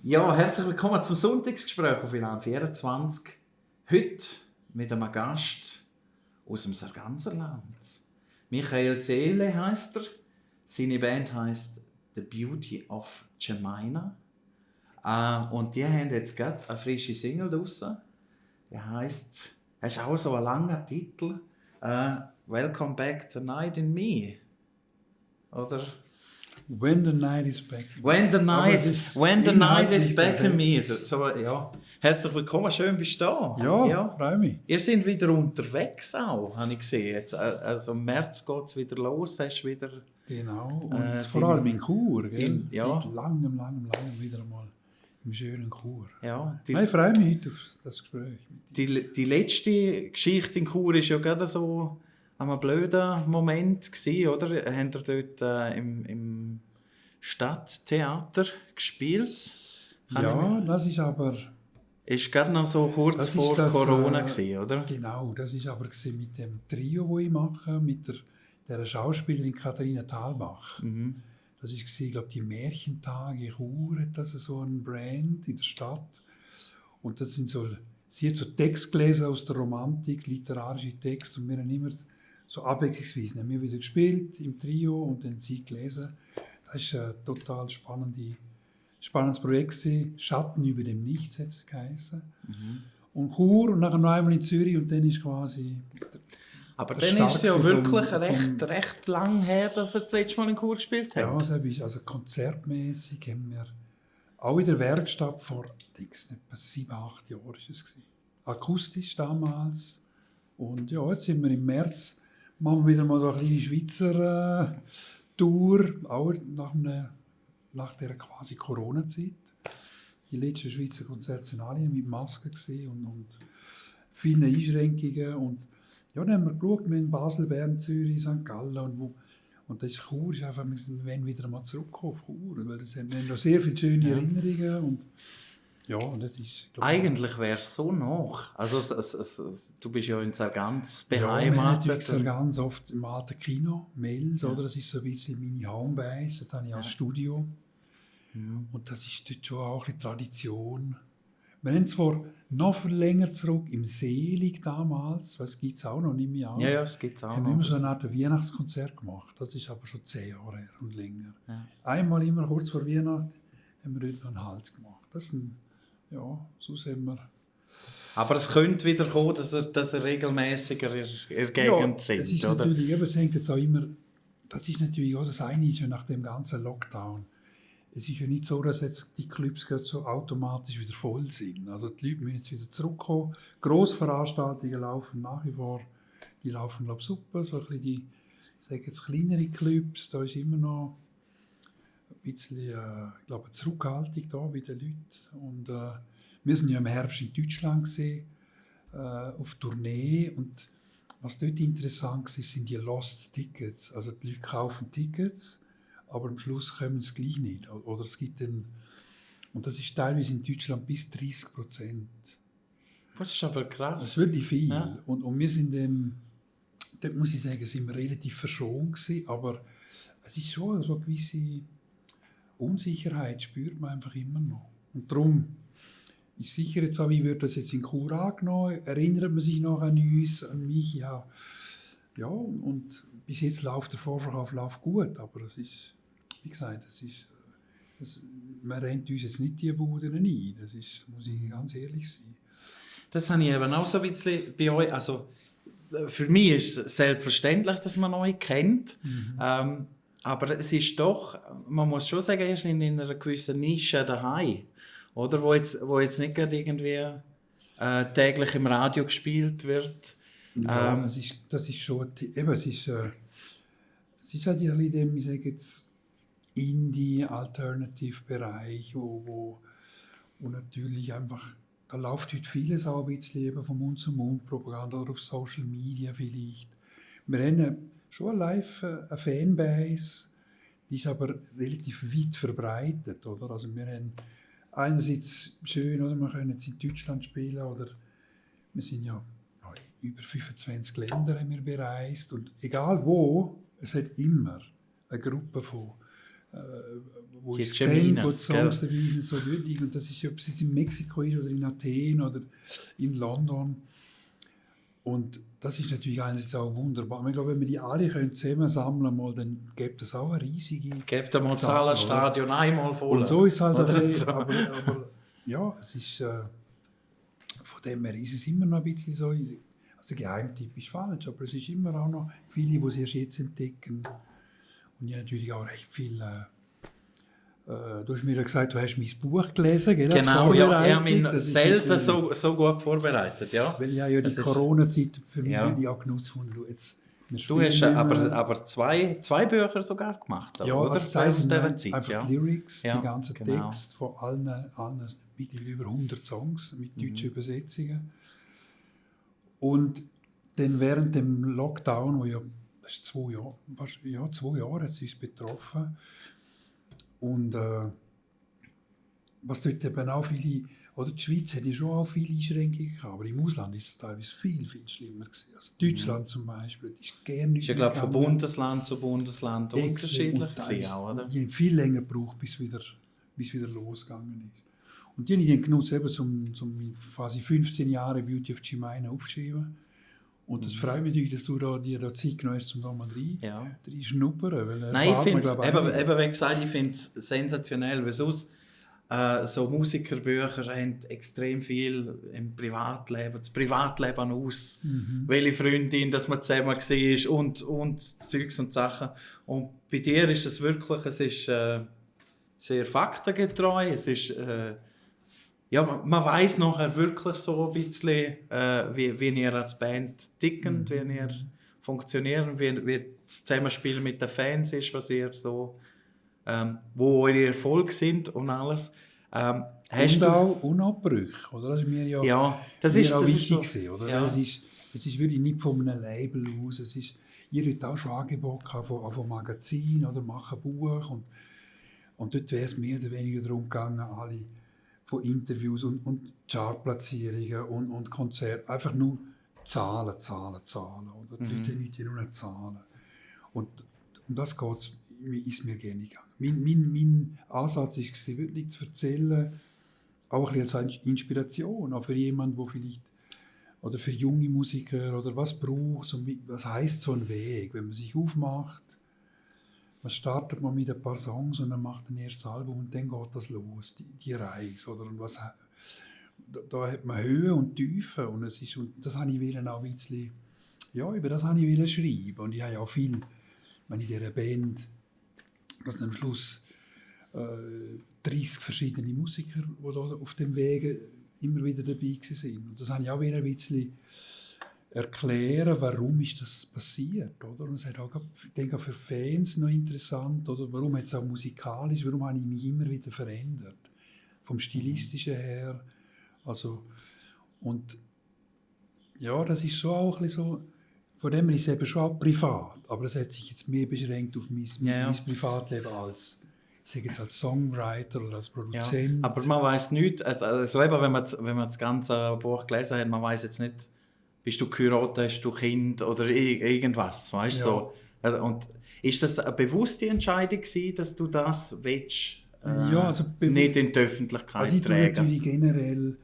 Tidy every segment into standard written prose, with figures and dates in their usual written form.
Ja, herzlich willkommen zum Sonntagsgespräch auf WLAN 24. Heute mit einem Gast aus dem Sarganserland. Michael Seele heisst er. Seine Band heisst The Beauty of Jemina. Und die haben jetzt gerade eine frische Single draussen. Der heisst, es ist auch so ein langer Titel. Welcome Back Tonight in Me. Oder? When the Night is Back. When the night is back in me. Ja. Herzlich willkommen, schön bist du da. Ja, freue mich. Ihr seid wieder unterwegs auch, habe ich gesehen. Jetzt, also im März geht es wieder los, hast wieder... Genau, und vor allem in Chur, gell? Ja. Seit langem wieder mal im schönen Chur. Ja, Ich freue mich heute auf das Gespräch. Die letzte Geschichte in Chur war ja gerade so ein blöder Moment gewesen, oder? Habt ihr dort im Stadttheater gespielt? Ja, das ist aber... Ist gerade noch so kurz vor Corona gewesen, oder? Genau, das ist aber mit dem Trio, das ich mache, mit der Schauspielerin Katharina Thalbach. Mhm. Das war, ich glaube, die Märchentage Chur, hat das so ein Brand in der Stadt. Und das sind so, sie hat so Text gelesen aus der Romantik, literarische Text, und wir haben immer so abwechslungsweise, haben wir wieder gespielt im Trio und dann sie gelesen. Das war ein total spannendes Projekt gewesen. Schatten über dem Nichts hat es geheißen. Mhm. Und Chur und nachher noch einmal in Zürich und dann ist quasi... Aber dann ist es ja wirklich recht lang her, dass er das letzte Mal in Chur gespielt hat. Ja, also konzertmäßig haben wir auch in der Werkstatt vor, etwa 7, 8 Jahren war es gewesen. Akustisch damals. Und ja, jetzt sind wir im März, machen wir wieder mal so eine kleine Schweizer Tour, auch nach der quasi Corona-Zeit. Die letzten Schweizer Konzerte sind alle mit Masken und vielen Einschränkungen. Und ja, dann haben wir geschaut, wir in Basel, Bern, Zürich, St. Gallen und das ist Chur, ist einfach, wir wollen wieder mal zurückkommen auf Chur, weil wir haben noch sehr viele schöne Erinnerungen und ja, und das ist... Eigentlich wäre es so nach. Also du bist ja in Sargans beheimatet. Ja, natürlich Sargans oft im alten Kino, Mels, oder? Das ist so ein bisschen meine Homebase, da habe ich als Studio. Ja. Und das ist dort schon auch eine Tradition. Wir haben zwar noch viel länger zurück, im Selig damals, das gibt es auch noch, nicht mehr. Ja, es gibt es auch noch. Haben wir immer so eine Art Weihnachtskonzert gemacht, das ist aber schon 10 Jahre her und länger. Ja. Einmal immer kurz vor Weihnachten haben wir dort noch einen Halt gemacht. Das sind, ja, so sind wir. Aber es könnte wieder kommen, dass er regelmäßiger in der Gegend sind, das ist oder? Natürlich, es hängt jetzt auch immer, das ist natürlich auch das eine, ist ja nach dem ganzen Lockdown. Es ist ja nicht so, dass jetzt die Clubs so automatisch wieder voll sind. Also die Leute müssen jetzt wieder zurückkommen. Grossveranstaltungen laufen nach wie vor, die laufen, glaube ich, super. So ein bisschen die, ich sage jetzt, kleinere Clubs, da ist immer noch ein bisschen, ich glaube, eine Zurückhaltung da bei den Leuten. Und wir sind ja im Herbst in Deutschland gewesen, auf Tournee, und was dort interessant war, sind die Lost Tickets. Also die Leute kaufen Tickets, aber am Schluss kommen sie gleich nicht. Oder es gibt und das ist teilweise in Deutschland bis 30%. Das ist aber krass. Das ist wirklich viel. Ja. Und wir sind dort muss ich sagen, sind wir relativ verschont gewesen, aber es ist schon so eine gewisse Unsicherheit, spürt man einfach immer noch. Und darum ist sicher jetzt auch, wie wird das jetzt in Chur angenommen? Erinnert man sich noch an uns, an mich? Ja, und bis jetzt läuft der Vorverkauf gut, aber es ist, wie gesagt, man rennt uns jetzt nicht die Buden ein. Das muss ich ganz ehrlich sein. Das habe ich eben auch so ein bisschen bei euch. Also, für mich ist es selbstverständlich, dass man euch kennt. Mhm. Aber es ist doch, man muss schon sagen, ihr seid in einer gewissen Nische daheim. Oder? Wo jetzt nicht gerade irgendwie täglich im Radio gespielt wird. Ja, das ist schon, eben, es ist halt in dem, ich sage jetzt, Indie-Alternative-Bereich, wo natürlich einfach, da läuft heute vieles auch ein bisschen eben von Mund zu Mund Propaganda oder auf Social Media vielleicht. Wir haben schon live eine Fanbase, die ist aber relativ weit verbreitet, oder? Also wir haben einerseits schön, oder? Wir können jetzt in Deutschland spielen, oder wir sind ja über 25 Länder haben wir bereist, und egal wo, es hat immer eine Gruppe von wo Die ich kennt, wo die Geminis, Songs dabei sind, so wirklich. Und das ist, ob es jetzt in Mexiko ist oder in Athen oder in London. Und das ist natürlich einerseits auch wunderbar. Ich glaube, wenn wir die alle zusammensammeln können, dann gibt es auch eine riesige Gebt dem Zahl, Mozala oder? Stadion einmal voll. Und so ist es halt ein Oder bisschen, so. aber ja, es ist, von dem her ist es immer noch ein bisschen so, also Geheimtipp ist falsch, aber es ist immer auch noch viele, die es erst jetzt entdecken. Und ich habe natürlich auch recht viel, du hast mir ja gesagt, du hast mein Buch gelesen, gell? Genau, ja, ich habe mich Das ist selten natürlich- so gut vorbereitet, ja. Weil ich habe ja die Das ist- Corona-Zeit für mich Ja. wirklich auch genutzt. Und wir Du hast spielen immer- aber zwei Bücher sogar gemacht, ja, oder? also das heisst, Während dieser einfach ja. die Lyrics, Ja, die ganzen genau. Texte von allen mittlerweile über 100 Songs mit deutschen Übersetzungen. Und dann während dem Lockdown, wo ja, das ist 2 Jahre, 2 Jahre hat es uns betroffen. Und was dort eben auch viele, oder die Schweiz hat ja schon auch viele Einschränkungen gehabt, aber im Ausland ist es teilweise viel, viel schlimmer gewesen. Also Deutschland zum Beispiel, das ist gerne nicht Ist ja, glaube von gegangen. Bundesland zu Bundesland Extrem unterschiedlich und teilweise gewesen, auch, oder? die haben viel länger gebraucht, bis wieder losgegangen ist. Und die habe ich dann genutzt, eben zum quasi 15 Jahre Beauty of Jemina aufzuschreiben. Und das freut mich natürlich, dass du dir da Zeit genommen hast, um da mal reinschnuppern. Weil Nein, ich erfahrt man, finde glaube es, einiges. wie gesagt, ich finde es sensationell, weil sonst so Musikerbücher haben extrem viel im Privatleben, das Privatleben aus, welche Freundin, dass man zusammen war und Zeugs und Sachen. Und bei dir ist es wirklich, es ist sehr faktengetreu, es ist, ja, man weiss nachher wirklich so ein bisschen, wie ihr als Band ticken, wie ihr funktioniert, wie das Zusammenspiel mit den Fans ist, was ihr so, wo eure Erfolge sind und alles. Hast Und du, auch Unabbrüche, oder? Das ist mir ja, ja, das mir ist, auch das ist wichtig so, gewesen, oder? ja. Es ist wirklich nicht von einem Label aus. Es ist, ihr habt auch schon Angebote gehabt von Magazin oder machen Buch und dort wäre es mehr oder weniger darum gegangen, alle von Interviews und Chartplatzierungen und Konzerte, einfach nur Zahlen, oder? Die Leute haben ja nur Zahlen. Und um das ist mir gerne gegangen. Mein Ansatz war wirklich zu erzählen, auch ein bisschen als Inspiration, auch für jemanden, der vielleicht, oder für junge Musiker, oder was braucht es, was heisst so ein Weg, wenn man sich aufmacht, was startet man mit ein paar Songs und dann macht ein erstes Album und dann geht das los, die Reise, oder? Und da hat man Höhe und Tiefe und das habe ich auch ein bisschen, ja, über das habe ich schreiben und ich habe ja auch viel, wenn in dieser Band, dass am Schluss 30 verschiedene Musiker, die da auf dem Weg immer wieder dabei waren. Und das habe ich auch wieder ein bisschen erklären, warum ist das passiert, oder? Und es hat auch, ich denke, auch für Fans noch interessant, oder? Warum hat es auch musikalisch, warum habe ich mich immer wieder verändert, vom Stilistischen her, also, und ja, das ist schon auch ein bisschen so, von dem her ist es eben schon auch privat, aber es hat sich jetzt mehr beschränkt auf mein Privatleben als, ich sage jetzt als Songwriter oder als Produzent. Ja, aber man weiß nicht, also eben, wenn man das ganze Buch gelesen hat, man weiß jetzt nicht, bist du geheiratet, hast du Kind oder irgendwas, weißt du? Ja. So. Also, und ist das eine bewusste Entscheidung gewesen, dass du das willst, Ja, also nicht in die Öffentlichkeit also ich tue tragen? natürlich generell,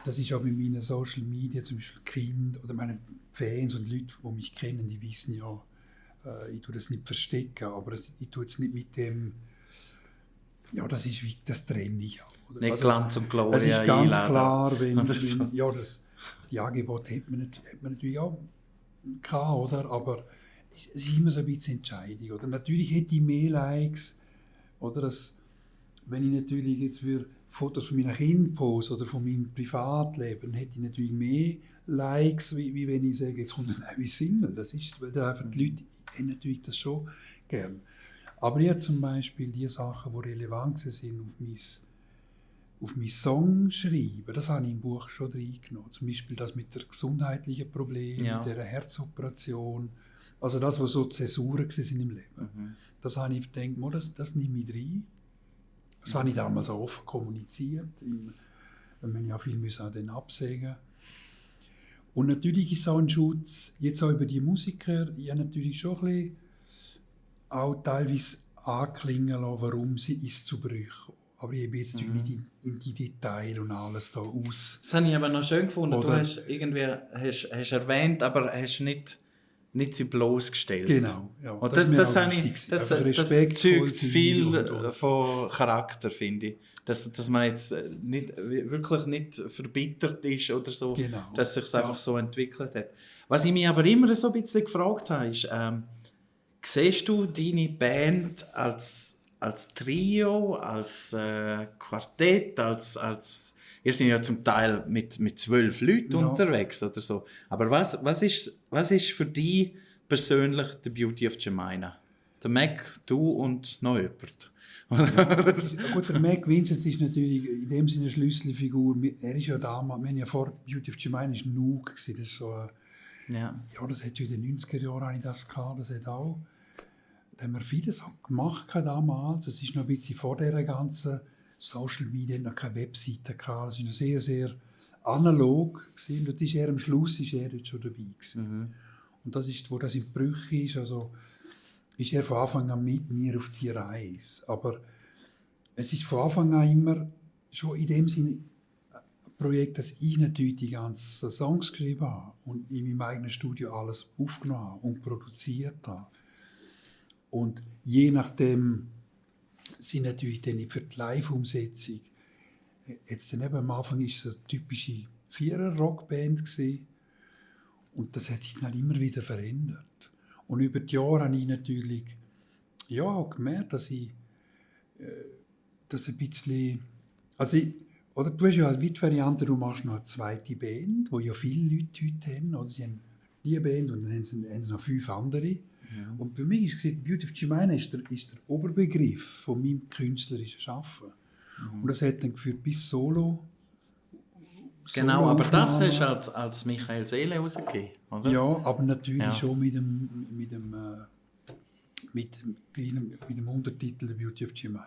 das ist auch bei meinen Social Media, zum Beispiel Kinder oder meine Fans und Leute, die mich kennen, die wissen ja, ich tue das nicht verstecken, aber ich tue es nicht mit dem, ja, das ist wie, das trenne ich auch. Oder? Nicht Glanz und Gloria Es ist ganz einladen. klar, Oder so. ja, die Angebote hat man natürlich auch gehabt, oder? Aber es ist immer so ein bisschen Entscheidung. Oder? Natürlich hätte ich mehr Likes, oder? Wenn ich natürlich jetzt für Fotos von meiner Kind poste oder von meinem Privatleben, dann hätte ich natürlich mehr Likes, wie wenn ich sage, jetzt kommt eine neue Single. Das ist, weil da einfach die Leute haben natürlich das schon gern. Aber ich habe zum Beispiel die Sachen, die relevant sind auf mein Song schreiben, das habe ich im Buch schon reingenommen. Zum Beispiel das mit der gesundheitlichen Problem, Ja. mit der Herzoperation. Also das, was so Zäsuren waren im Leben. Das habe ich gedacht, das nehme ich rein. Das habe ich damals auch offen kommuniziert. Wir ja viel müssen dann absägen. Und natürlich ist es auch ein Schutz, jetzt auch über die Musiker, ich habe natürlich schon ein bisschen auch teilweise anklingen lassen, warum sie ist zu Brüchen kommen. Aber ich habe jetzt nicht in die Details und alles da aus. Das habe ich aber noch schön gefunden. Oder? Du hast irgendwie hast erwähnt, aber hast nicht sie bloßgestellt. Genau, ja. Und Das ist mir das auch habe ich, wichtig. das Einfach respektvoll zeugt sein viel und. von Charakter, finde ich. Dass man jetzt wirklich nicht verbittert ist oder so, Genau. dass es sich einfach so entwickelt hat. Was ich mich aber immer so ein bisschen gefragt habe, ist, siehst du deine Band als Trio, als Quartett, als ihr seid ja zum Teil mit 12 Leuten unterwegs oder so. Aber was ist für dich persönlich the Beauty of Jemina? Der Mac, du und noch jemand? Gut, der Mac Vincent ist natürlich in dem Sinne eine Schlüsselfigur. Er ist ja damals, wir haben ja vor Beauty of Jemina ist Nuke gewesen. Das ist so das hat ja in den 90er Jahren habe ich das gehabt, das hat auch. Da haben wir vieles auch gemacht damals. Es ist noch ein bisschen vor dieser ganzen Social Media, noch keine Webseite gehabt. Es war noch sehr, sehr analog gewesen. Und ist er am Schluss ist er jetzt schon dabei gewesen. Und das ist, wo das in Brüche ist, also ist er von Anfang an mit mir auf die Reise. Aber es ist von Anfang an immer schon in dem Sinne ein Projekt, dass ich natürlich die ganzen Songs geschrieben habe und in meinem eigenen Studio alles aufgenommen habe und produziert habe. Und je nachdem sind natürlich dann für die Live-Umsetzung, jetzt dann eben am Anfang war es eine typische Vierer-Rockband gewesen. Und das hat sich dann immer wieder verändert. Und über die Jahre habe ich natürlich auch gemerkt, dass ich das ein bisschen... Also du hast ja halt wie die Variante, du machst noch eine zweite Band, wo ja viele Leute heute haben. Oder sie haben die Band und dann haben sie noch 5 andere. Ja. Und für mich ist es, Beauty of Jemina ist der Oberbegriff von meinem künstlerischen Schaffen. Und das hat dann geführt bis Solo. Genau, aber das hast du als Michael Seele rausgegeben, oder? Ja, aber natürlich schon mit dem Untertitel The Beauty of Jemina.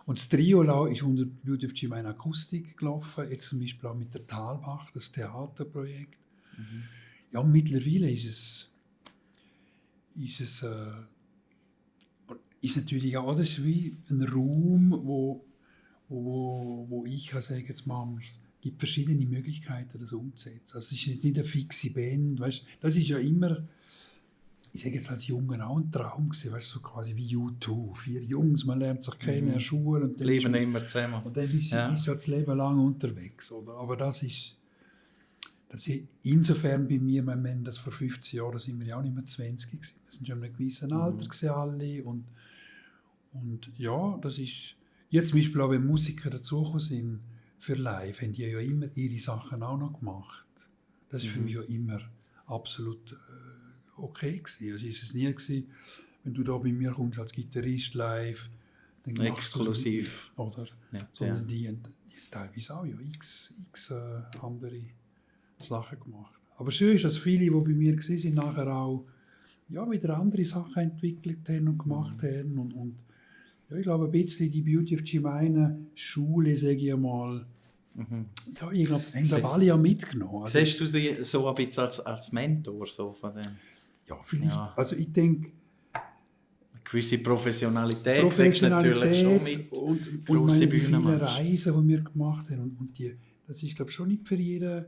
Und das Trio ist unter Beauty of Jemina Akustik gelaufen, jetzt zum Beispiel auch mit der Talbach, das Theaterprojekt. Ja, und mittlerweile ist natürlich auch das ist wie ein Raum, wo ich sage jetzt mal, es gibt verschiedene Möglichkeiten, das umzusetzen. Also es ist nicht eine fixe Band, weißt, das ist ja immer, ich sage jetzt als Junger auch ein Traum gewesen, weißt, so quasi wie U2, 4 Jungs, man lernt sich kennen in der Schule und dann leben immer zusammen. Und dann ist das Leben lang unterwegs, oder? Aber das ist insofern bei mir, mein Mann, das vor 15 Jahren sind wir ja auch nicht mehr 20 gewesen. Wir sind schon in einem gewissen Alter gewesen, alle. Und ja, das ist... Jetzt zum Beispiel auch, wenn Musiker dazugekommen sind für live, haben die ja immer ihre Sachen auch noch gemacht. Das war für mich ja immer absolut okay gewesen. Also ist es nie gewesen, wenn du da bei mir kommst als Gitarrist live, dann exklusiv. Oder? Ja, sondern die haben teilweise auch x andere Sachen gemacht. Aber schön ist, dass viele, die bei mir waren, nachher auch wieder andere Sachen entwickelt haben und gemacht haben. Und ich glaube, ein bisschen die Beauty of Jemina Schule, sage ich einmal, ich glaube, haben alle ja mitgenommen. Also siehst du sie so ein bisschen als Mentor so von dem? Ja, vielleicht. Ja. Also ich denke... Eine gewisse Professionalität natürlich schon mit. Und meine vielen Reisen, die wir gemacht haben. Und das ist, glaube ich, schon nicht für jeder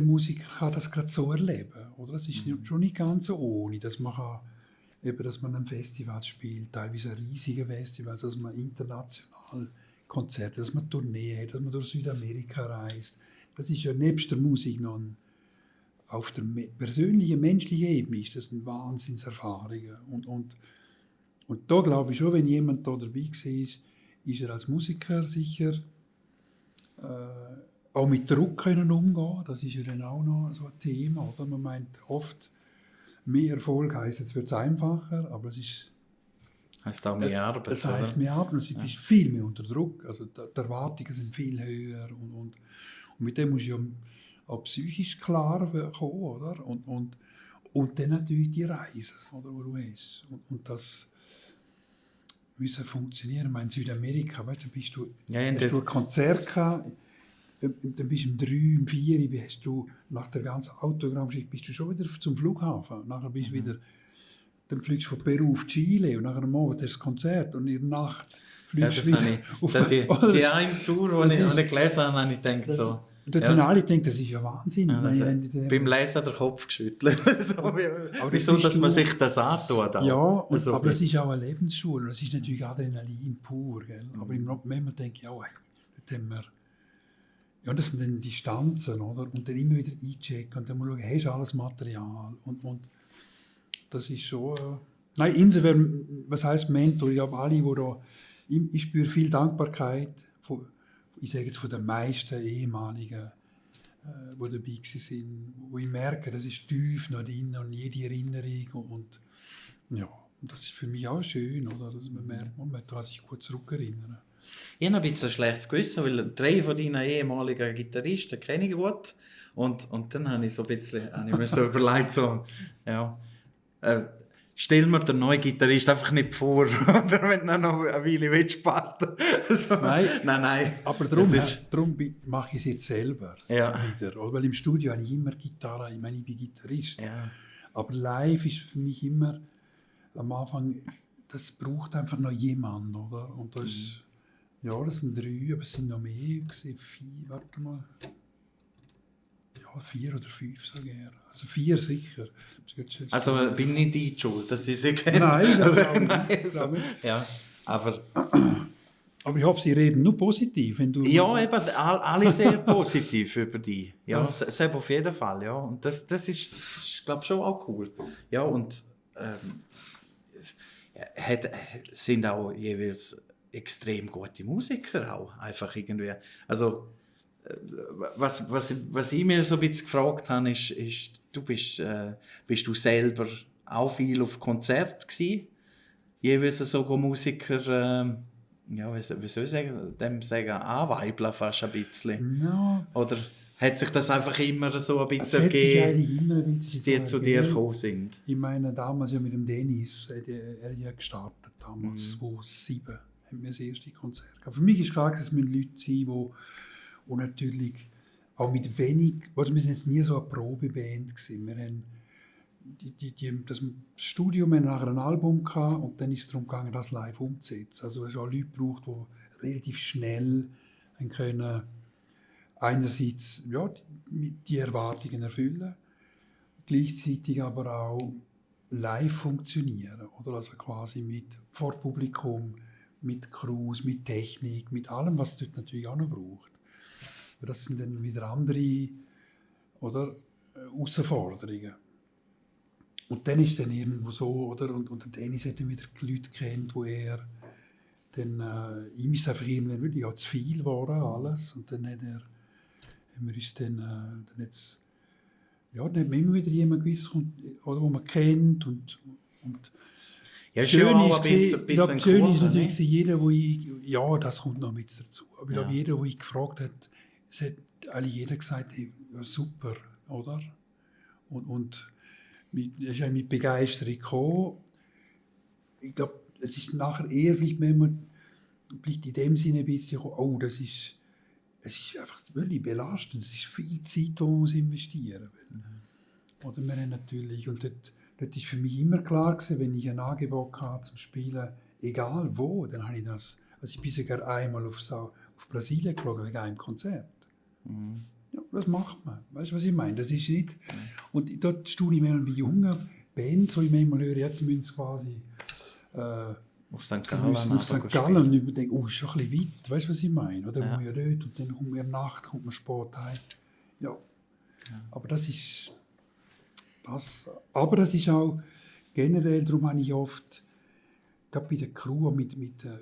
Musiker kann das gerade so erleben. Oder? Das ist schon nicht ganz so ohne, dass man an Festivals spielt, teilweise riesige Festivals, dass man international Konzerte, dass man Tourneen hat, dass man durch Südamerika reist. Das ist ja nebst der Musik noch auf der persönlichen, menschlichen Ebene ist das eine Wahnsinnserfahrung. Und da glaube ich schon, wenn jemand da dabei war, ist er als Musiker sicher auch mit Druck können umgehen. Das ist ja dann auch noch so ein Thema. Oder? Man meint oft, mehr Erfolg heisst, jetzt wird es einfacher, aber es ist... Heißt auch mehr Arbeit. Das heisst mehr Arbeit, und es ist viel mehr unter Druck. Also die Erwartungen sind viel höher und mit dem muss ich ja auch psychisch klar kommen, oder? Und dann natürlich die Reise, oder, wo du hast. Und das müssen funktionieren. Ich meine, in Südamerika, weißt du, hast du ein Konzert gehabt, dann bist du um 3, um 4, hast du nach der ganzen Autogrammschicht bist du schon wieder zum Flughafen. Nachher bist du wieder dann fliegst du von Peru auf Chile und nachher am Abend hast du das Konzert und in der Nacht Ja, fliegst das du habe ich, die eine Tour, die ich gelesen habe, habe ich gedacht so. Und dort haben alle gedacht, das ist ja Wahnsinn. Ja, beim Lesen den Kopf geschüttelt. So, wieso, dass man sich das antut? Ja, also, aber es ist auch eine Lebensschule. Es ist natürlich Adrenalin pur. Gell? Aber manchmal denke ich auch, hey, dort haben wir... Ja, das sind dann Distanzen, oder? Und dann immer wieder einchecken und dann mal schauen, hast du alles Material? Und das ist schon... Nein, insofern, was heisst Mentor? Ich glaube, alle, die da... Ich spüre viel Dankbarkeit von, ich sage jetzt von den meisten ehemaligen, die dabei waren, wo ich merke, das ist tief noch drin und jede Erinnerung und ja, und das ist für mich auch schön, oder? Dass man merkt, man kann sich gut zurückerinnern. Ich habe ein bisschen ein schlechtes Gewissen, weil 3 von deinen ehemaligen Gitarristen kenne ich gut und dann habe ich so ein bisschen, habe ich mir so überlegt, so, ja, stell mir den neuen Gitarrist einfach nicht vor, oder wenn du noch eine Weile spielen willst. So. Nein. Aber darum mache ich es jetzt selber wieder. Oder? Weil im Studio habe ich immer Gitarre, ich meine, ich bin Gitarrist. Ja. Aber live ist für mich immer am Anfang, das braucht einfach noch jemand, oder? Und das, das sind 3, aber es sind noch mehr gewesen, 4, warte mal. Ja, 4 oder 5 sogar. Also 4 sicher. Also bin nicht ich schuld, dass ich sie kenne. Nein, das glaube ich. Ja, aber ich hoffe, Sie reden nur positiv. Wenn du ja, eben, alle sehr positiv über dich. Ja, selbst auf jeden Fall. Ja. Und das ist glaube ich, schon auch cool. Ja, und sind auch jeweils extrem gute Musiker auch. Einfach irgendwie. Also, was ich mir so ein bisschen gefragt habe, ist du bist du selber auch viel auf Konzert gsi? Jeweils so Musiker, wie soll ich sagen, anweibeln fast ein bisschen. Ja. Oder hat sich das einfach immer so ein bisschen gegeben, dass die zu dir gekommen sind? Ich meine, damals ja mit dem Dennis, er hat ja gestartet, damals 2007, haben wir das erste Konzert gehabt. Für mich ist klar, dass es Leute sein, die natürlich auch mit wenig, wir sind jetzt nie so eine Probeband gewesen. Wir haben das Studium, wir haben nachher ein Album gehabt und dann ist es darum gegangen, das live umzusetzen. Also es hat auch Leute gebraucht, die relativ schnell können einerseits die Erwartungen erfüllen, gleichzeitig aber auch live funktionieren, oder? Also quasi vor Publikum, mit Crews, mit Technik, mit allem, was es dort natürlich auch noch braucht. Das sind dann wieder andere, oder, Herausforderungen. Und dann ist dann irgendwo so, oder? Und der Dennis hat dann wieder Leute kennt, wo er dann, ihm ist einfach irgendwann wirklich zu viel geworden, alles. Und dann haben wir uns dann jetzt, dann hat man immer wieder jemanden gewissen, oder, wo man kennt und ja, schön ist natürlich jeder, das kommt noch ein bisschen dazu. Aber ich glaube, jeder, der ich gefragt hat, es hat eigentlich jeder gesagt, hey, ja, super, oder? Und er ist mit Begeisterung gekommen. Ich glaube, es ist nachher eher vielleicht in dem Sinne ein bisschen, es ist einfach wirklich belastend. Es ist viel Zeit, die man investieren muss. Oder wir haben natürlich, und dort war für mich immer klar gewesen, wenn ich ein Angebot hatte zum Spielen, egal wo, dann habe ich das. Also ich bin sogar einmal auf Brasilien geflogen wegen einem Konzert. Mhm. Ja, das macht man. Weißt du, was ich meine? Das ist nicht. Und dort staune ich manchmal bei jungen Bands, wo ich manchmal höre, jetzt müssen sie quasi auf St. Gallen und ich denke, ist schon ein bisschen weit. Weißt du, was ich meine? Oder wo wir dort und dann kommt man Nacht, kommt man spät heim. Ja. Aber das ist auch generell, darum habe ich oft, gerade bei der Crew, mit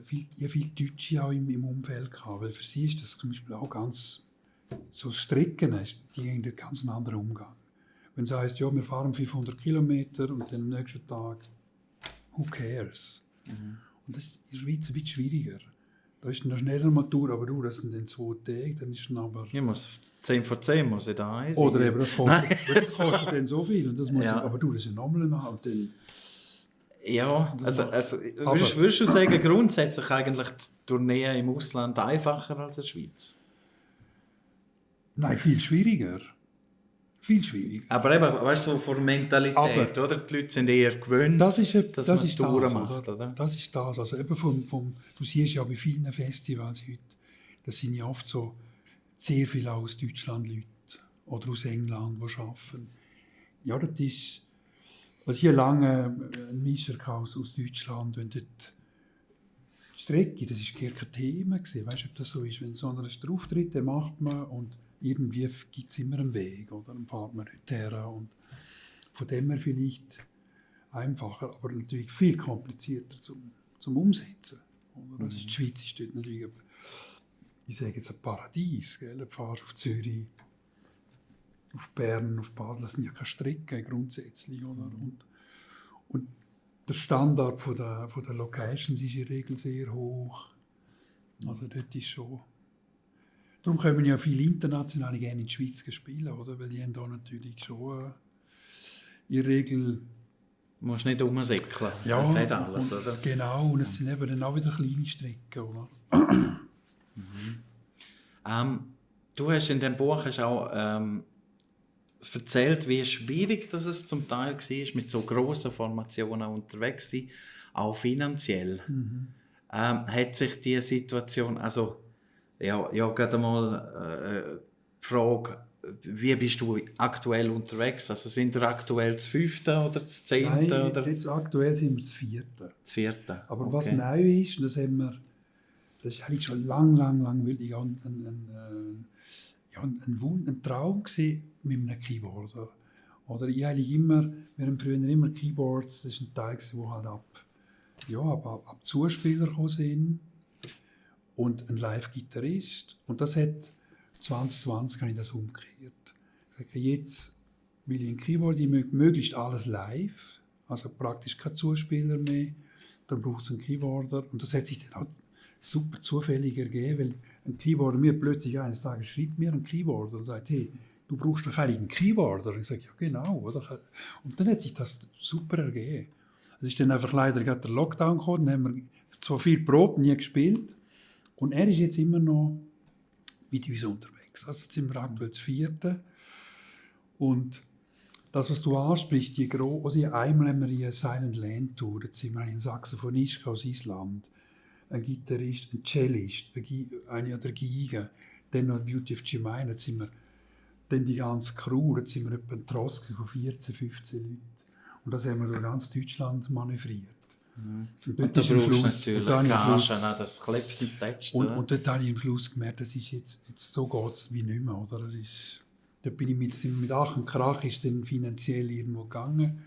viel Deutsche auch im Umfeld gehabt. Weil für sie ist das zum Beispiel auch ganz, so Strecken, die haben einen ganz anderen Umgang. Wenn es heisst, wir fahren 500 Kilometer und dann am nächsten Tag, who cares? Und das ist in der Schweiz ein bisschen schwieriger. Da ist noch schneller mal durch, aber das sind dann 2 Tage, dann ist dann aber... Ich muss 10 vor 10 muss ich da sein. Oder eben, das kostet dann so viel. Und das muss aber das ist ja nochmal eine und dann... Ja, also würdest du sagen, grundsätzlich eigentlich die Tournee im Ausland einfacher als in der Schweiz? Nein, viel schwieriger. Viel schwieriger. Aber eben, weißt du, so von der Mentalität, oder? Die Leute sind eher gewöhnt, Das ist dass man Touren das, macht, oder? Das ist das. Also eben du siehst ja bei vielen Festivals heute, das sind ja oft so sehr viele aus Deutschland Leute oder aus England, die arbeiten. Ja, das ist... Also hier lange ein Mischer aus Deutschland, wenn dort die Strecke, das war gar kein Thema gewesen. Weißt du, ob das so ist? Wenn so einer den Auftritt, den macht man und irgendwie gibt es immer einen Weg, oder? Dann fährt man dort her und von dem her vielleicht einfacher, aber natürlich viel komplizierter zum Umsetzen. Oder? Das ist, die Schweiz ist dort natürlich, ich sage jetzt, ein Paradies. Gell? Du fährst auf Zürich, auf Bern, auf Basel, das sind ja keine Strecken grundsätzlich. Oder? Und der Standard von der Locations ist in der Regel sehr hoch. Also dort ist schon... Darum kommen ja viele Internationale gerne in die Schweiz spielen, oder? Weil die haben da natürlich schon in der Regel... Du musst nicht rumsäckeln, Ja, das hat alles, oder? Genau, und es sind eben dann auch wieder kleine Strecken, oder? Du hast in dem Buch auch erzählt, wie schwierig das es zum Teil war, mit so grossen Formationen unterwegs zu sein, auch finanziell. Hat sich diese Situation, also ja gerade mal die Frage, wie bist du aktuell unterwegs? Also sind wir aktuell das 5. oder das 10.? Nein, oder? jetzt aktuell sind wir das 4. Das 4. Aber okay. was neu ist, und das ist eigentlich schon lang wirklich ein Traum gewesen mit einem Keyboarder. Oder ich eigentlich wir haben früher immer Keyboards, das ist ein Teil, der halt ab Zuspieler gekommen sind und ein Live-Gitarrist. Und das hat 2020 habe ich das umgekehrt. Ich sage, jetzt will ich ein Keyboard, ich möglichst alles live, also praktisch kein Zuspieler mehr. Dann braucht es einen Keyboarder. Und das hat sich dann auch super zufällig ergeben, weil ein Keyboarder mir plötzlich eines Tages schreibt mir ein Keyboarder und sagt, hey, du brauchst doch eigentlich einen Keyboarder. Und ich sage, ja genau. Oder? Und dann hat sich das super ergeben. Es ist dann einfach leider gerade der Lockdown gekommen, dann haben wir zwar viel probiert, nie gespielt. Und er ist jetzt immer noch mit uns unterwegs. Also jetzt sind wir aktuell das 4. Und das, was du ansprichst, einmal haben wir die Silent Land Tour, da sind wir ein Saxophonist aus Island, ein Gitarrist, ein Cellist, eine der Geige, dann noch Beauty of Jemima, da sind wir, dann die ganze Crew, da sind wir etwa ein Tross von 14, 15 Leuten. Und das haben wir durch ganz Deutschland manövriert. Und da brauchst du natürlich Gagen, das klebt nicht tätscht. Und dort habe ich am Schluss gemerkt, das ist jetzt so geht es wie nicht mehr. Oder? Das ist, da bin ich mit Ach und Krach ist dann finanziell irgendwo gegangen.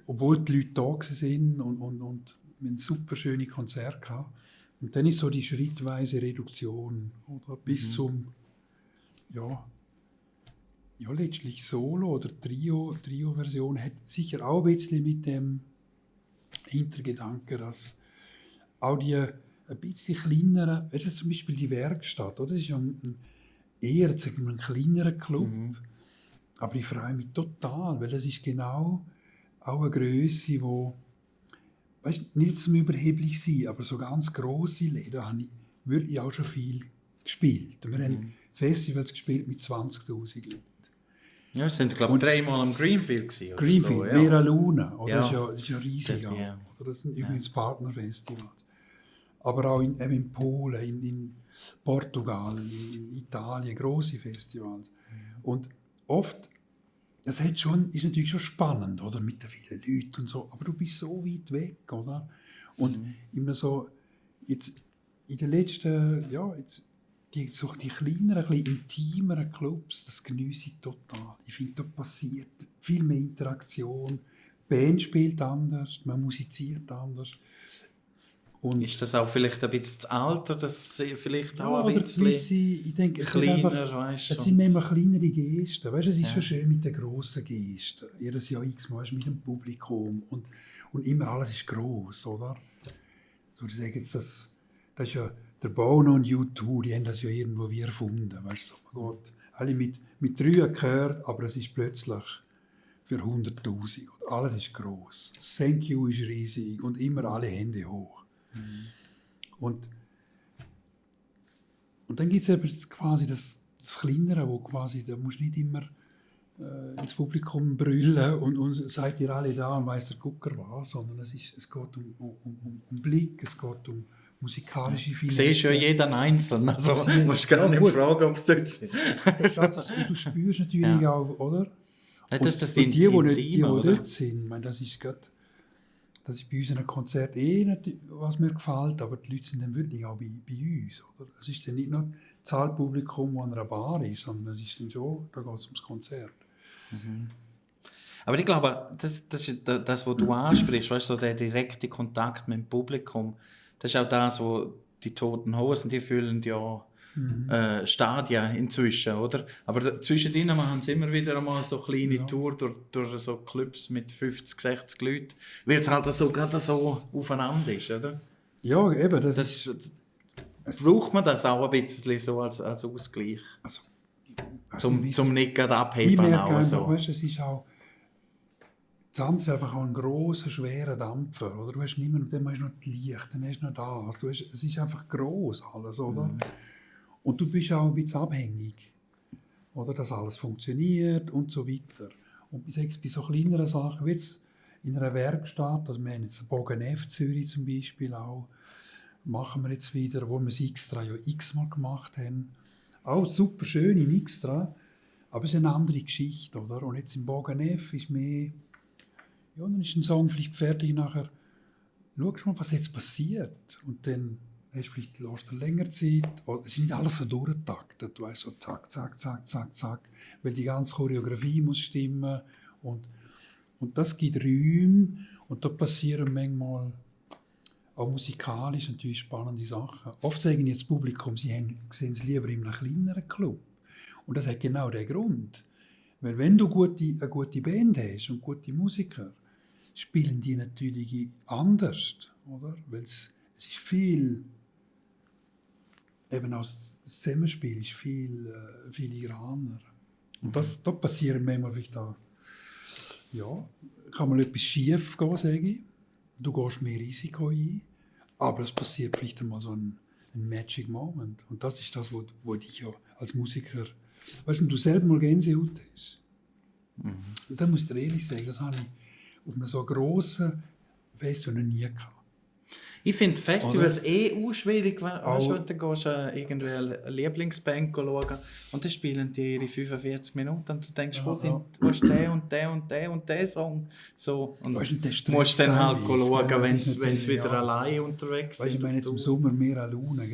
Obwohl die Leute da sind und wir haben super schöne Konzerte gehabt. Und dann ist so die schrittweise Reduktion, oder? Bis zum, letztlich Solo- oder Trio-Version hat sicher auch ein bisschen mit dem Hintergedanke, dass auch die ein bisschen kleineren, das ist zum Beispiel die Werkstatt, oder? Das ist ja eher ein kleinerer Club, aber ich freue mich total, weil das ist genau auch eine Grösse, wo, weißt, nicht zum überheblich sein, aber so ganz grosse Läden habe ich wirklich auch schon viel gespielt. Wir haben Festivals gespielt mit 20'000 Leuten. Ja, es sind, glaube ich, 3-mal am Greenfield gewesen. Greenfield, so, ja. Mera Luna, oder? Ja. Das ist ja riesig. Ja. Oder? Das sind übrigens Partnerfestivals. Aber auch in Polen, in Portugal, in Italien, grosse Festivals. Und oft, ist natürlich schon spannend, oder? Mit den vielen Leuten und so, aber du bist so weit weg, oder? Und immer so, jetzt in den letzten, die kleineren, ein bisschen intimeren Clubs, das geniesse ich total. Ich finde, da passiert viel mehr Interaktion. Die Band spielt anders, man musiziert anders. Und ist das auch vielleicht ein bisschen das Alter, dass sie vielleicht auch ein bisschen ich denke, kleiner, es sind immer kleinere Gesten. Weißt, es ist schon schön mit den grossen Gesten. Jedes Jahr x-mal mit dem Publikum und immer alles ist gross, oder? So, ich sage jetzt, das ist ja der Bono und U2, die haben das ja irgendwo wie erfunden. Weißt du, so, man geht alle mit 3 gehört, aber es ist plötzlich für 100'000. Alles ist gross. Das Thank You ist riesig und immer alle Hände hoch. Und dann gibt es eben quasi das das Kleinere, wo quasi, da musst du nicht immer ins Publikum brüllen und seid ihr alle da und weiss der Gucker was, sondern es geht um Blick, es geht um musikalische Finesse. Du siehst ja jeden Einzelnen, also du musst gar nicht fragen, ob es dort sind. Und du spürst natürlich auch, oder? Das ist das und die Intime, dort sind, ich meine, das ist bei uns in einem Konzert nicht, was mir gefällt, aber die Leute sind dann wirklich auch bei uns, oder? Es ist dann nicht nur das Zahlpublikum, das an einer Bar ist, sondern es ist dann schon, da geht es ums Konzert. Mhm. Aber ich glaube, das ist das, was du ansprichst, weißt du, so der direkte Kontakt mit dem Publikum, das ist auch das, wo die Toten Hosen, die füllen ja Stadien inzwischen, oder? Aber zwischendrin machen sie immer wieder einmal so kleine Tour durch so Clubs mit 50, 60 Leuten, weil es halt so gerade so aufeinander ist, oder? Ja, eben. Braucht man das auch ein bisschen so als Ausgleich? Zum nicht gerade abheben. Ich merke einfach, so. Weißt, es ist auch, das andere ist einfach auch ein grosser, schwerer Dampfer. Oder? Du hast nicht mehr, dann hast du noch das Licht, dann hast du noch das. Es ist einfach gross alles, oder? Mhm. Und du bist auch ein bisschen abhängig, oder? Dass alles funktioniert und so weiter. Und bei so kleineren Sachen, wie jetzt in einer Werkstatt, also wir haben jetzt Bogen F Zürich zum Beispiel auch, machen wir jetzt wieder, wo wir es extra ja x-mal gemacht haben. Auch super schön in extra, aber es ist eine andere Geschichte, oder? Und jetzt im Bogen F ist mehr, ja, dann ist ein Song vielleicht fertig, nachher schaust du mal, was jetzt passiert. Und dann hast du vielleicht länger Zeit. Es ist nicht alles so durchgetaktet, du weißt, so zack, zack, zack, zack, zack, weil die ganze Choreografie muss stimmen. Und das gibt Räume und da passieren manchmal auch musikalisch natürlich spannende Sachen. Oft sagen jetzt das Publikum, sie sehen es lieber in einem kleineren Club. Und das hat genau den Grund. Weil wenn du eine gute Band hast und gute Musiker, spielen die natürlich anders, oder? Weil es ist viel, eben auch das Zusammenspiel ist viel filigraner. Und da passieren manchmal vielleicht auch, ja, kann mal etwas schief gehen, sage ich. Du gehst mehr Risiko ein, aber es passiert vielleicht einmal so ein Magic Moment. Und das ist das, wo dich ja als Musiker, weißt du, wenn du selber mal Gänsehaut hast, und dann muss ich dir ehrlich sagen, das habe ich auf einem so grossen Festival noch nie gehabt. Ich finde Festivals schwierig, weißt du, da gehst du irgendwie eine Lieblingsband schauen und dann spielen die ihre 45 Minuten und du denkst, wo ist der und der und der und der Song? So, und weißt du, musst dann halt schauen, wenn sie wieder allein unterwegs sind. Ich meine, jetzt im Sommer mehr Alune,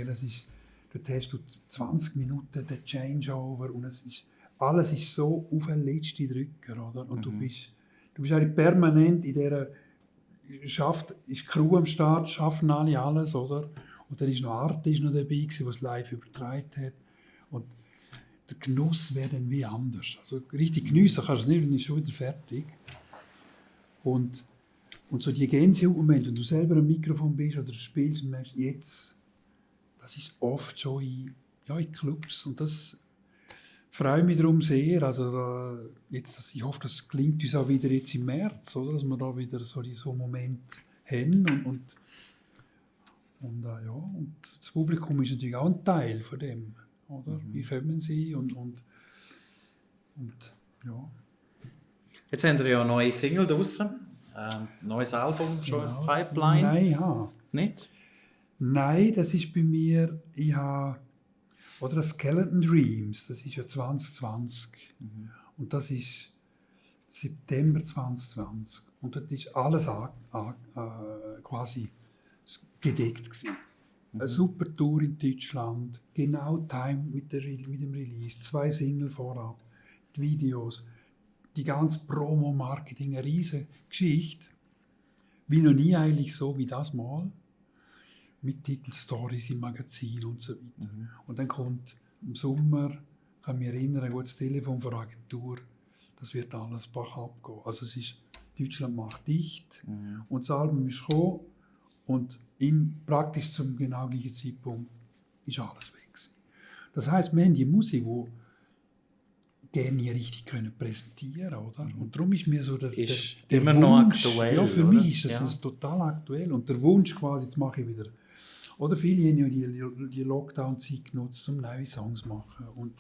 dort hast du 20 Minuten den Changeover und alles ist so auf den letzten Drücker, oder? Und du bist eigentlich permanent in dieser ist die Crew am Start, schaffen alle alles, oder? Und dann ist noch Arte noch dabei, die es live übertragen hat. Und der Genuss wäre dann wie anders. Also richtig geniessen kannst du es nicht, dann ist schon wieder fertig. Und so die Gänsehaut-Momente, wenn du selber am Mikrofon bist oder spielst und merkst, jetzt, das ist oft schon in Clubs. Und das freue mich darum sehr. Also ich hoffe, das gelingt uns auch wieder jetzt im März, oder? Dass wir da wieder so einen Moment haben. Und das Publikum ist natürlich auch ein Teil von dem. Oder? Wie kommen sie? Und ja. Jetzt haben wir ja eine neue Single draussen. Neues Album schon in Pipeline. Nein, Nicht? Nein, das ist bei mir, oder Skeleton Dreams, das ist ja 2020. Und das ist September 2020. Und dort ist alles quasi gedeckt gewesen. Eine super Tour in Deutschland, genau timed mit dem Release, 2 Singles vorab, die Videos, die ganze Promo-Marketing, eine riesige Geschichte. Wie noch nie eigentlich so wie das Mal. Mit Titelstories im Magazin und so weiter. Und dann kommt im Sommer, ich kann mich erinnern, ein gutes Telefon von der Agentur, das wird alles bach abgehen. Also Deutschland macht dicht und das Album ist gekommen und praktisch zum genau gleichen Zeitpunkt ist alles weg gewesen. Das heisst, wir haben die Musik, die gerne nie richtig präsentieren können, oder? Und darum ist mir so der immer Wunsch, noch aktuell. Ja, für mich ist das total aktuell und der Wunsch quasi, jetzt mache ich wieder Oder viele haben ja die Lockdown-Zeit genutzt, um neue Songs zu machen. Und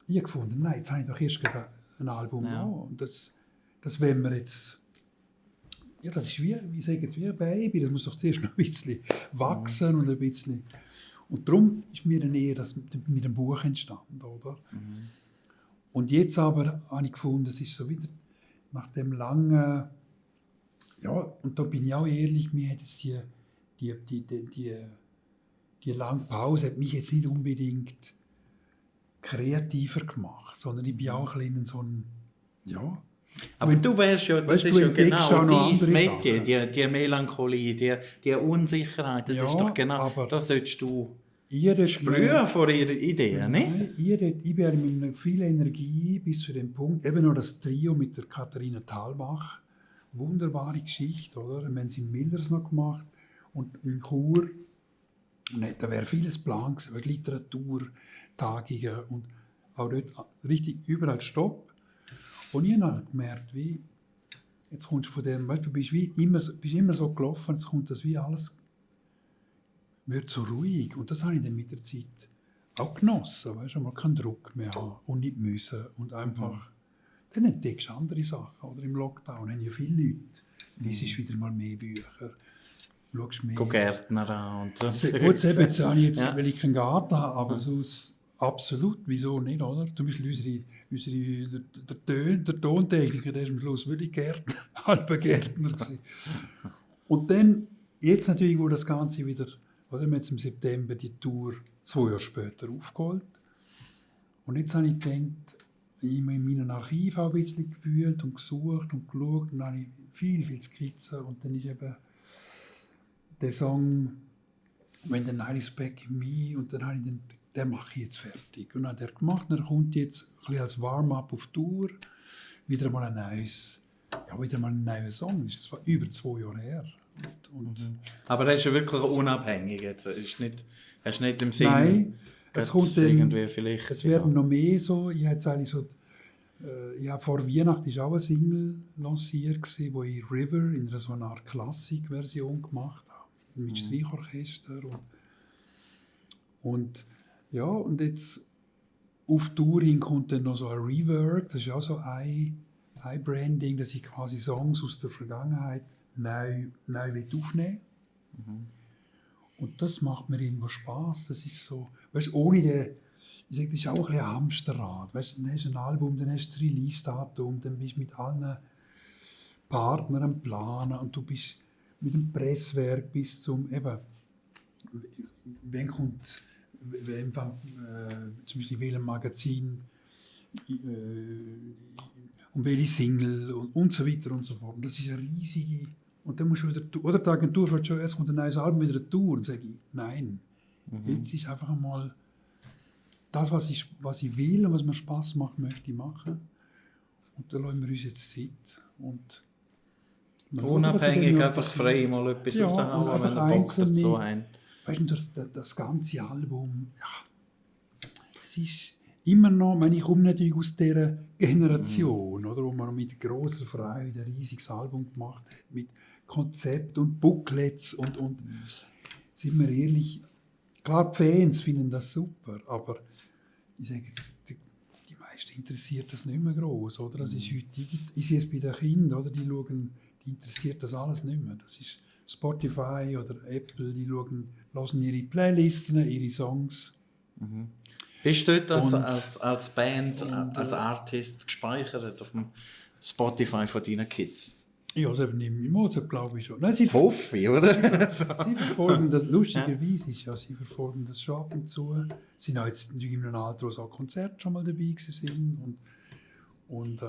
ich habe gefunden, nein, jetzt habe ich doch erst gerade ein Album da. Und das wenn wir jetzt... Ja, das ist wie ein Baby, das muss doch zuerst noch ein bisschen wachsen und ein bisschen... Und darum ist mir dann eher das mit dem Buch entstanden, oder? Und jetzt aber habe ich gefunden, es ist so wieder nach dem langen... Ja, und da bin ich auch ehrlich, mir hat jetzt die lange Pause hat mich jetzt nicht unbedingt kreativer gemacht, sondern ich bin auch ein bisschen so ein... Ja... Aber du wärst ja, das ist ja genau dein Metier, die Melancholie, die Unsicherheit, das ist doch genau, das solltest du spüren von ihrer Idee, nicht? Ich werde mit viel Energie bis zu dem Punkt, eben noch das Trio mit der Katharina Thalbach, wunderbare Geschichte, oder? Wir haben es in Milders noch gemacht und in Chur, und da wäre vieles Plan gewesen, Literaturtagungen und auch dort richtig überall Stopp. Und ich habe gemerkt, wie, jetzt kommst du von dem, weißt, du bist immer so gelaufen, jetzt kommt das wie alles, wird so ruhig. Und das habe ich dann mit der Zeit auch genossen, weißt du, man keinen Druck mehr haben und nicht müssen und einfach, dann entdeckst du andere Sachen. Oder im Lockdown haben ja viele Leute, liest wieder mal mehr Bücher, schaust mehr. Gärtner an und so. Gut, jetzt habe ich weil ich keinen Garten habe, aber sonst absolut, wieso nicht, oder? Zum Beispiel der Tontechniker, der ist am Schluss wirklich halber Gärtner gewesen. Und dann, jetzt natürlich, wo das Ganze wieder, oder, wir haben jetzt im September die Tour 2 Jahre später aufgeholt. Und jetzt habe ich gedacht, ich habe in meinem Archiv auch ein bisschen gewühlt und gesucht und geschaut und dann habe ich viel Skizzen und dann ist eben der Song «When the Night is Back in Me» und dann habe ich den mache ich jetzt fertig. Und dann hat er gemacht und er kommt jetzt ein bisschen als Warm-up auf Tour wieder mal ein neuer Song. Das war über 2 Jahre her. Aber er ist ja wirklich unabhängig jetzt. Hast du nicht im Sinn? Nein, es kommt dann, vielleicht, es werden noch mehr so. Ich habe vor Weihnachten war auch eine Single lanciert, wo ich «River» in einer so einer Art Klassik-Version gemacht habe, mit Streichorchester und jetzt auf Tour hin kommt dann noch so ein Rework, das ist auch so ein Branding, dass ich quasi Songs aus der Vergangenheit neu aufnehmen will. Und das macht mir irgendwo Spass. Das ist so, weißt du, ich sage, das ist auch ein Hamsterrad. Weißt du, dann hast du ein Album, dann hast du das Release-Datum, dann bist du mit allen Partnern am Planen und du bist mit dem Presswerk bis zum, eben, zum Beispiel welches Magazin und welche Single und so weiter und so fort. Und das ist eine riesige... Und dann musst du wieder... Oder die Agentur fragt schon, es kommt ein neues Album, wieder eine Tour. Und sage ich, nein. Jetzt ist einfach einmal das, was ich will und was mir Spass macht, möchte ich machen. Und da lassen wir uns jetzt Zeit. Und unabhängig, einfach frei mal etwas raushauen, wenn er Bock dazu hat. Weißt du, das ganze Album, es ist immer noch, ich komme natürlich aus dieser Generation, oder, wo man mit grosser Freude ein riesiges Album gemacht hat, mit Konzept und Booklets und sind wir ehrlich, klar, die Fans finden das super, aber ich sage jetzt, die meisten interessiert das nicht mehr gross, oder? Das ist heute, ich sehe es bei den Kindern, oder? Die interessiert das alles nicht mehr. Das ist Spotify oder Apple, die hören ihre Playlisten, ihre Songs. Bist du dort als Band, als Artist gespeichert auf dem Spotify von deinen Kids? Ja, also im Mozart glaube ich schon. Nein, hoffe ich, oder? Sie verfolgen das, lustigerweise ist ja, sie verfolgen das schon ab und zu. Sie sind auch jetzt natürlich in einem Alter, wo sie auch Konzerte schon mal dabei waren. Und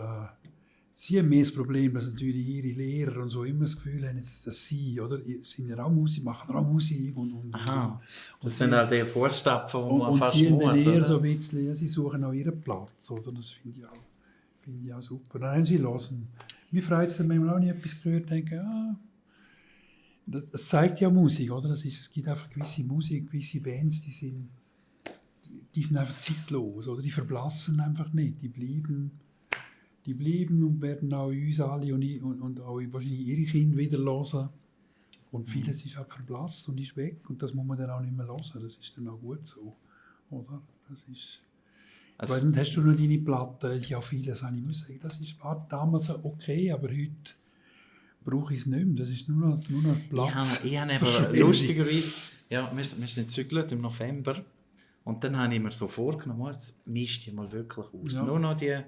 sie haben mehr das Problem, dass natürlich ihre Lehrer und so immer das Gefühl haben, dass sie, oder, sind ja auch Musik, machen auch Musik. Aha, das sind halt die Fußstapfen, die man fast muss. Und sie haben muss, eher so ein bisschen, sie suchen auch ihren Platz, oder? Das finde ich auch super. Nein, sie hören. Mir freut es, wenn man auch nie etwas gehört, denke, das zeigt ja Musik, oder? Es gibt einfach gewisse Musik, gewisse Bands, die sind einfach zeitlos, oder? Die verblassen einfach nicht, die bleiben und werden auch uns alle und auch wahrscheinlich ihre Kinder wieder hören. Und vieles ist halt verblasst und ist weg und das muss man dann auch nicht mehr hören. Das ist dann auch gut so, oder? Das ist... Also, Ich weiss nicht, hast du noch deine Platten? Ja, vieles habe ich müssen. War damals okay, aber heute brauche ich es nicht mehr. Das ist nur noch Platz. ich habe aber lustigerweise, ja, wir sind gezügelt im November und dann habe ich mir so vorgenommen, jetzt mischt die mal wirklich aus. Ja. Nur noch die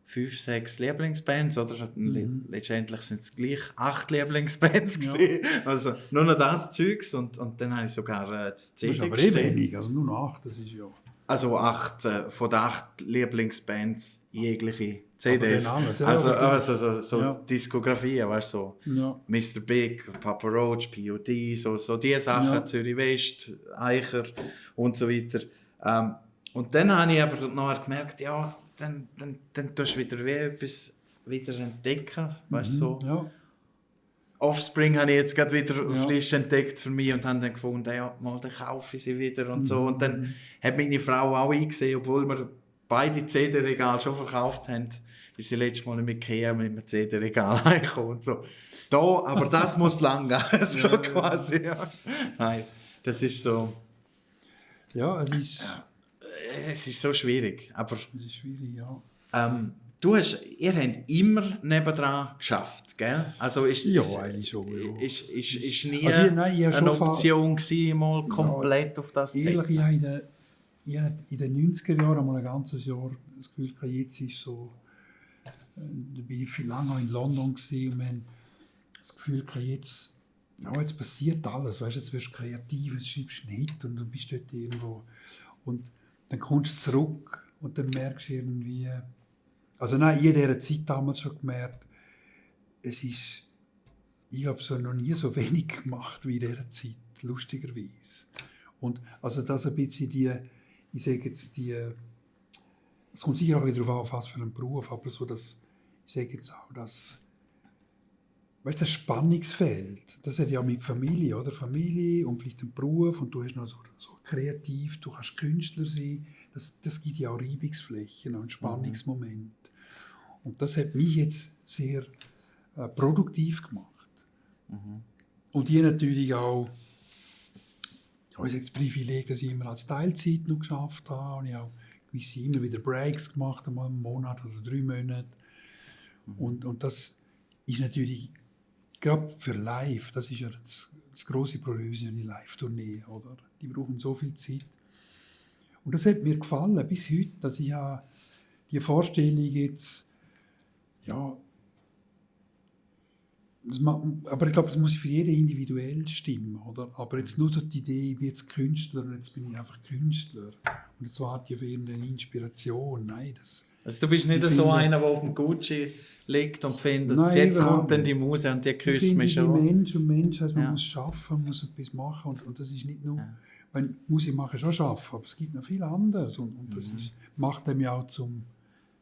5, 6 Lieblingsbands, oder? Letztendlich sind es gleich 8 Lieblingsbands gewesen. Also nur noch das Zeugs und dann habe ich sogar das Das ist CD aber wenig, also nur noch 8, das ist ja... Also 8, von den 8 Lieblingsbands jegliche CDs. Aber dann alles, ja, also so ja. Diskografien, weißt du, so Ja. Mr. Big, Papa Roach, POD, so die Sachen, Ja. Zürich West, Eicher und so weiter. Und dann habe ich aber nachher gemerkt, ja, dann tust du wieder wie etwas wieder entdecken, weißt du, so. Ja. Offspring habe ich jetzt gerade wieder Ja. frisch entdeckt für mich und habe dann gefunden, ja, mal, dann kaufe ich sie wieder und so. Und dann hat meine Frau auch eingesehen, obwohl wir beide CD-Regale schon verkauft haben, ist sie letztes Mal mit Ikea mit einem CD-Regal reingekommen und so. Da, aber das muss lang gehen, so Ja, quasi. Ja. Nein, das ist so, Ja, es ist so schwierig. Aber es ist schwierig, ja. ihr habt immer nebendran geschafft, gell? Also ist Eigentlich schon, ja. ist nie Also ich habe eine schon Option gewesen, mal komplett auf das zu Ehrlich, ich setzen? habe in den 90er Jahren einmal ein ganzes Jahr das Gefühl gehabt, jetzt ist so, da bin ich viel lange auch in London gewesen, und wir haben das Gefühl gehabt, jetzt passiert alles, weißt, jetzt wirst du kreativ, jetzt schreibst du nicht und du bist dort irgendwo und dann kommst du zurück und dann merkst du irgendwie, also nein, ich habe in dieser Zeit damals schon gemerkt, ich habe so noch nie so wenig gemacht wie in dieser Zeit, lustigerweise. Und also das ein bisschen ich sage jetzt es kommt sicher auch wieder darauf an, auf was für einen Beruf, aber so das, ich sage jetzt auch, das weißt, das Spannungsfeld, das hat ja mit Familie, oder? Familie und vielleicht einen Beruf und du hast noch so kreativ, du kannst Künstler sein, das gibt ja auch Reibungsflächen, auch einen Spannungsmoment. Und das hat mich jetzt sehr produktiv gemacht. Und ich natürlich auch, ja, ich sage das Privileg, dass ich immer als Teilzeit noch geschafft habe und ich auch gewisse immer wieder Breaks gemacht, einmal einen Monat oder 3 Monate. Und das ist natürlich, gerade für live, das ist ja das grosse Problem, sind ja die Live-Tourneen, oder? Die brauchen so viel Zeit. Und das hat mir gefallen bis heute, dass ich ja die Vorstellung jetzt, ja, aber ich glaube, es muss für jeden individuell stimmen, oder? Aber jetzt nur so die Idee, ich bin jetzt Künstler und jetzt bin ich einfach Künstler und jetzt warte ich auf irgendeine Inspiration. Nein, Also du bist nicht so einer, der auf dem Gucci liegt und findet, Nein, jetzt kommt dann die Muse und die küsst mich schon. Mensch heißt, man muss arbeiten, muss etwas machen und das ist nicht nur, weil Musik machen ist auch arbeiten, aber es gibt noch viel anderes und das macht einem ja auch zum,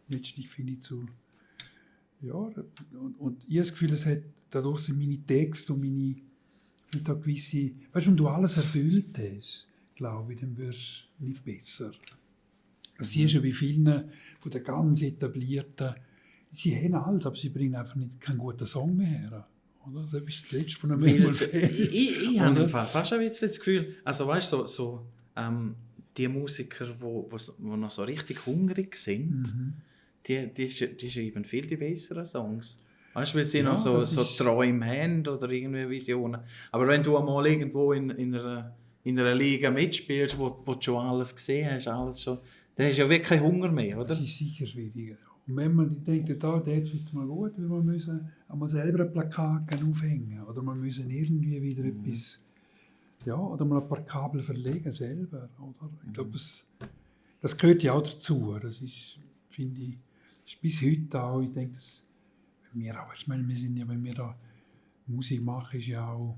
letztlich finde ich zu, ja, und ich habe das Gefühl, es hat dadurch sind meine Texte und meine da gewisse, weißt du, wenn du alles erfüllt hast, glaube ich, dann wirst du nicht besser. Das siehst du bei vielen von den ganz etablierten, sie haben alles, aber sie bringen einfach keinen guten Song mehr her. Oder? Das ist das Letzte von einem Ich habe im Fall fast ein bisschen das Gefühl, also weißt du, die Musiker, die noch so richtig hungrig sind, die schreiben viel die besseren Songs. Weißt du, weil sie noch so Träume haben oder irgendwie Visionen. Aber wenn du einmal irgendwo in einer Liga mitspielst, wo du schon alles gesehen hast, alles schon, dann hast du ja wirklich keinen Hunger mehr, oder? Das ist sicher schwieriger. Und wenn man denkt, dort ist es mal gut, weil wir müssen einmal selber ein Plakat aufhängen oder wir müssen irgendwie wieder etwas, ja, oder mal ein paar Kabel verlegen selber, oder? Ich glaube, das gehört ja auch dazu. Das ist, finde ich, ist bis heute auch, ich denke, wir auch, ich meine, wir sind ja, wenn wir da Musik machen, ist ja auch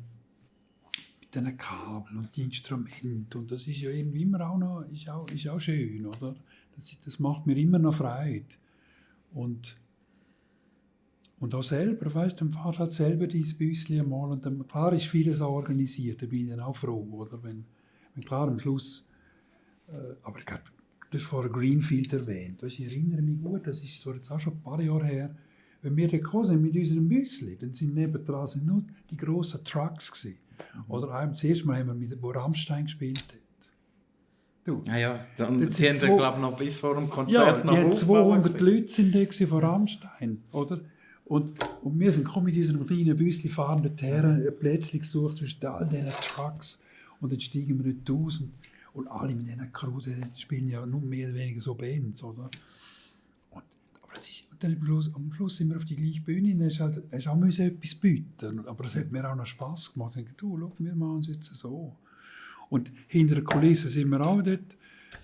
mit diesen Kabeln und die Instrumente und das ist ja irgendwie immer auch noch, ist auch schön, oder? Das macht mir immer noch Freude. Und auch selber, weißt du, dann fahrst du halt selber dein Büsschen einmal und dann, klar ist vieles auch organisiert, da bin ich dann auch froh, oder? Wenn klar am Schluss, aber du hast vorher Greenfield erwähnt, ich erinnere mich gut, das ist so jetzt auch schon ein paar Jahre her, wenn wir da gekommen sind mit unserem Büssli, dann sind nebendran sind nur die grossen Trucks gewesen. Oder zuerst mal haben wir mit wo Rammstein gespielt hat. Du, Ja, und Dort sie sind haben, zwei- glaube ich, noch bis vor dem ja, Konzert noch die haben aufbauen 200 gewesen. Leute sind da gewesen von Rammstein, oder? Und wir sind gekommen mit unserem kleinen Büssli, fahren dorthin, ein Plätzchen gesucht zwischen all diesen Trucks und dann steigen wir dort aus und alle mit diesen Crew, die spielen ja nur mehr oder weniger so Bands, oder? Aber und dann am Schluss sind wir auf die gleiche Bühne und hast auch müssen etwas bieten. Aber es hat mir auch noch Spass gemacht. Ich dachte, du, schau, wir machen es jetzt so. Und hinter der Kulisse sind wir auch dort.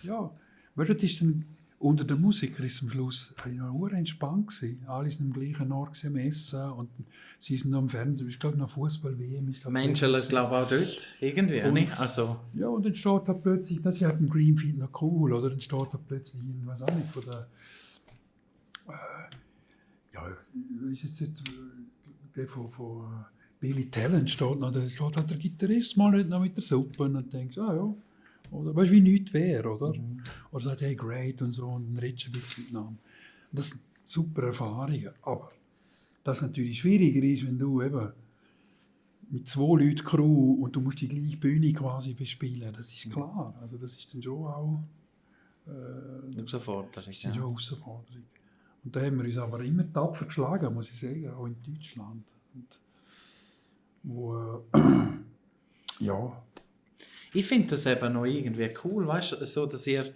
Ja, weil das ist dann, unter den Musikern ist am Schluss nur entspannt gewesen. Alle sind am gleichen Ort am Essen und sie sind noch am Fernsehen. Ich glaube, noch Fußball-WM. Menschen, ich glaube auch dort, irgendwie, nicht? Also, Ja, und dann steht da plötzlich, das ist ja im Greenfield noch cool, oder? Dann steht da plötzlich, was auch nicht, von der, ist jetzt nicht, der von Billy Talent steht noch, da steht halt der Gitarrist mal nicht noch mit der Suppe und denkst, ja, oder weißt du, wie nichts wäre, oder? Oder sagt, hey, great und so, und dann redest du ein bisschen miteinander. Und das sind super Erfahrungen, aber das natürlich schwieriger ist, wenn du eben mit 2 Leuten Crew und du musst die gleiche Bühne quasi bespielen, das ist klar. Also das ist dann schon auch Herausforderung. das ist dann schon eine Herausforderung. Und da haben wir uns aber immer tapfer geschlagen, muss ich sagen, auch in Deutschland. Und wo, ja, Ich finde das eben noch irgendwie cool, weißt du, so, dass ihr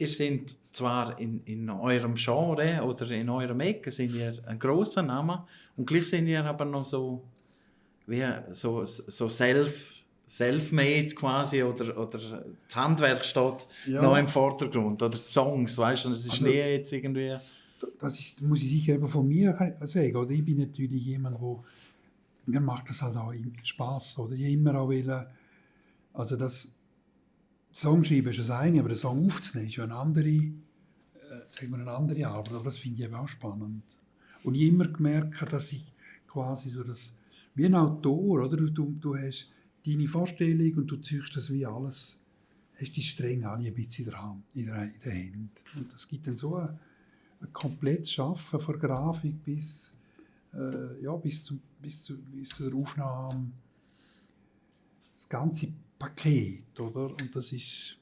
seid zwar in eurem Genre oder in eurem Ecke sind ihr ein grosser Name und gleich sind ihr aber noch so wie so self-made quasi oder das Handwerk steht noch im Vordergrund oder die Songs, weißt du, und es ist nie jetzt irgendwie... das ist, muss ich sicher eben von mir sagen. Oder ich bin natürlich jemand, mir macht das halt auch Spass. Oder ich immer auch will, also das Songschreiben ist das eine, aber den Song aufzunehmen ist ja eine andere Arbeit. Aber das finde ich eben auch spannend. Und ich immer gemerkt, dass ich quasi so das, wie ein Autor, oder? Du hast deine Vorstellung und du ziehst das wie alles, hast die Stränge alle ein bisschen in der Hand, in der Hand. Und das gibt dann so ein komplettes Schaffen von Grafik bis zur Aufnahme. Das ganze Paket, oder? Und das ist,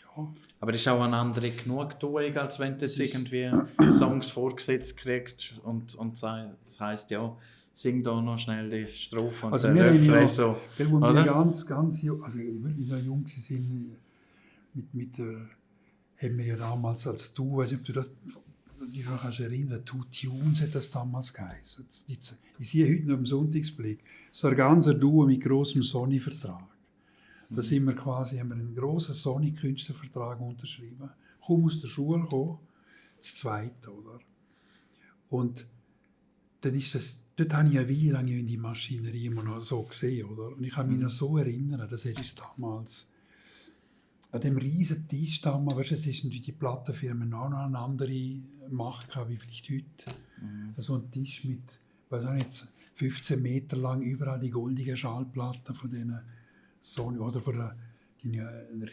ja... Aber das ist auch eine andere Genugtuung, als wenn du jetzt irgendwie Songs vorgesetzt kriegst und das heisst, ja, sing da noch schnell die Strophe und also den wir haben Refrain ja, so. gell, wo wir Oder? ganz, also wie wir jung waren, haben wir ja damals als Duo, weiß nicht, ob du dich noch erinnern, Two Tunes hat das damals geheißen. Ich sehe heute noch im Sonntagsblick, so ein ganzer Duo mit grossem Sony-Vertrag. Da sind wir quasi, haben wir einen grossen Sony-Künstlervertrag unterschrieben. Komm aus der Schule gekommen, das Zweite, oder? Und dann ist das, dort habe ich ja wieder in die Maschinerie immer noch so gesehen, oder? Und ich kann mich noch so erinnern, das hat uns damals an dem riesen Tisch damals, weißt du, es ist natürlich die Plattenfirmen auch noch eine andere Macht gehabt, wie vielleicht heute. So ein Tisch mit, weiß auch nicht, 15 Meter lang, überall die goldigen Schallplatten von denen Sony oder von eine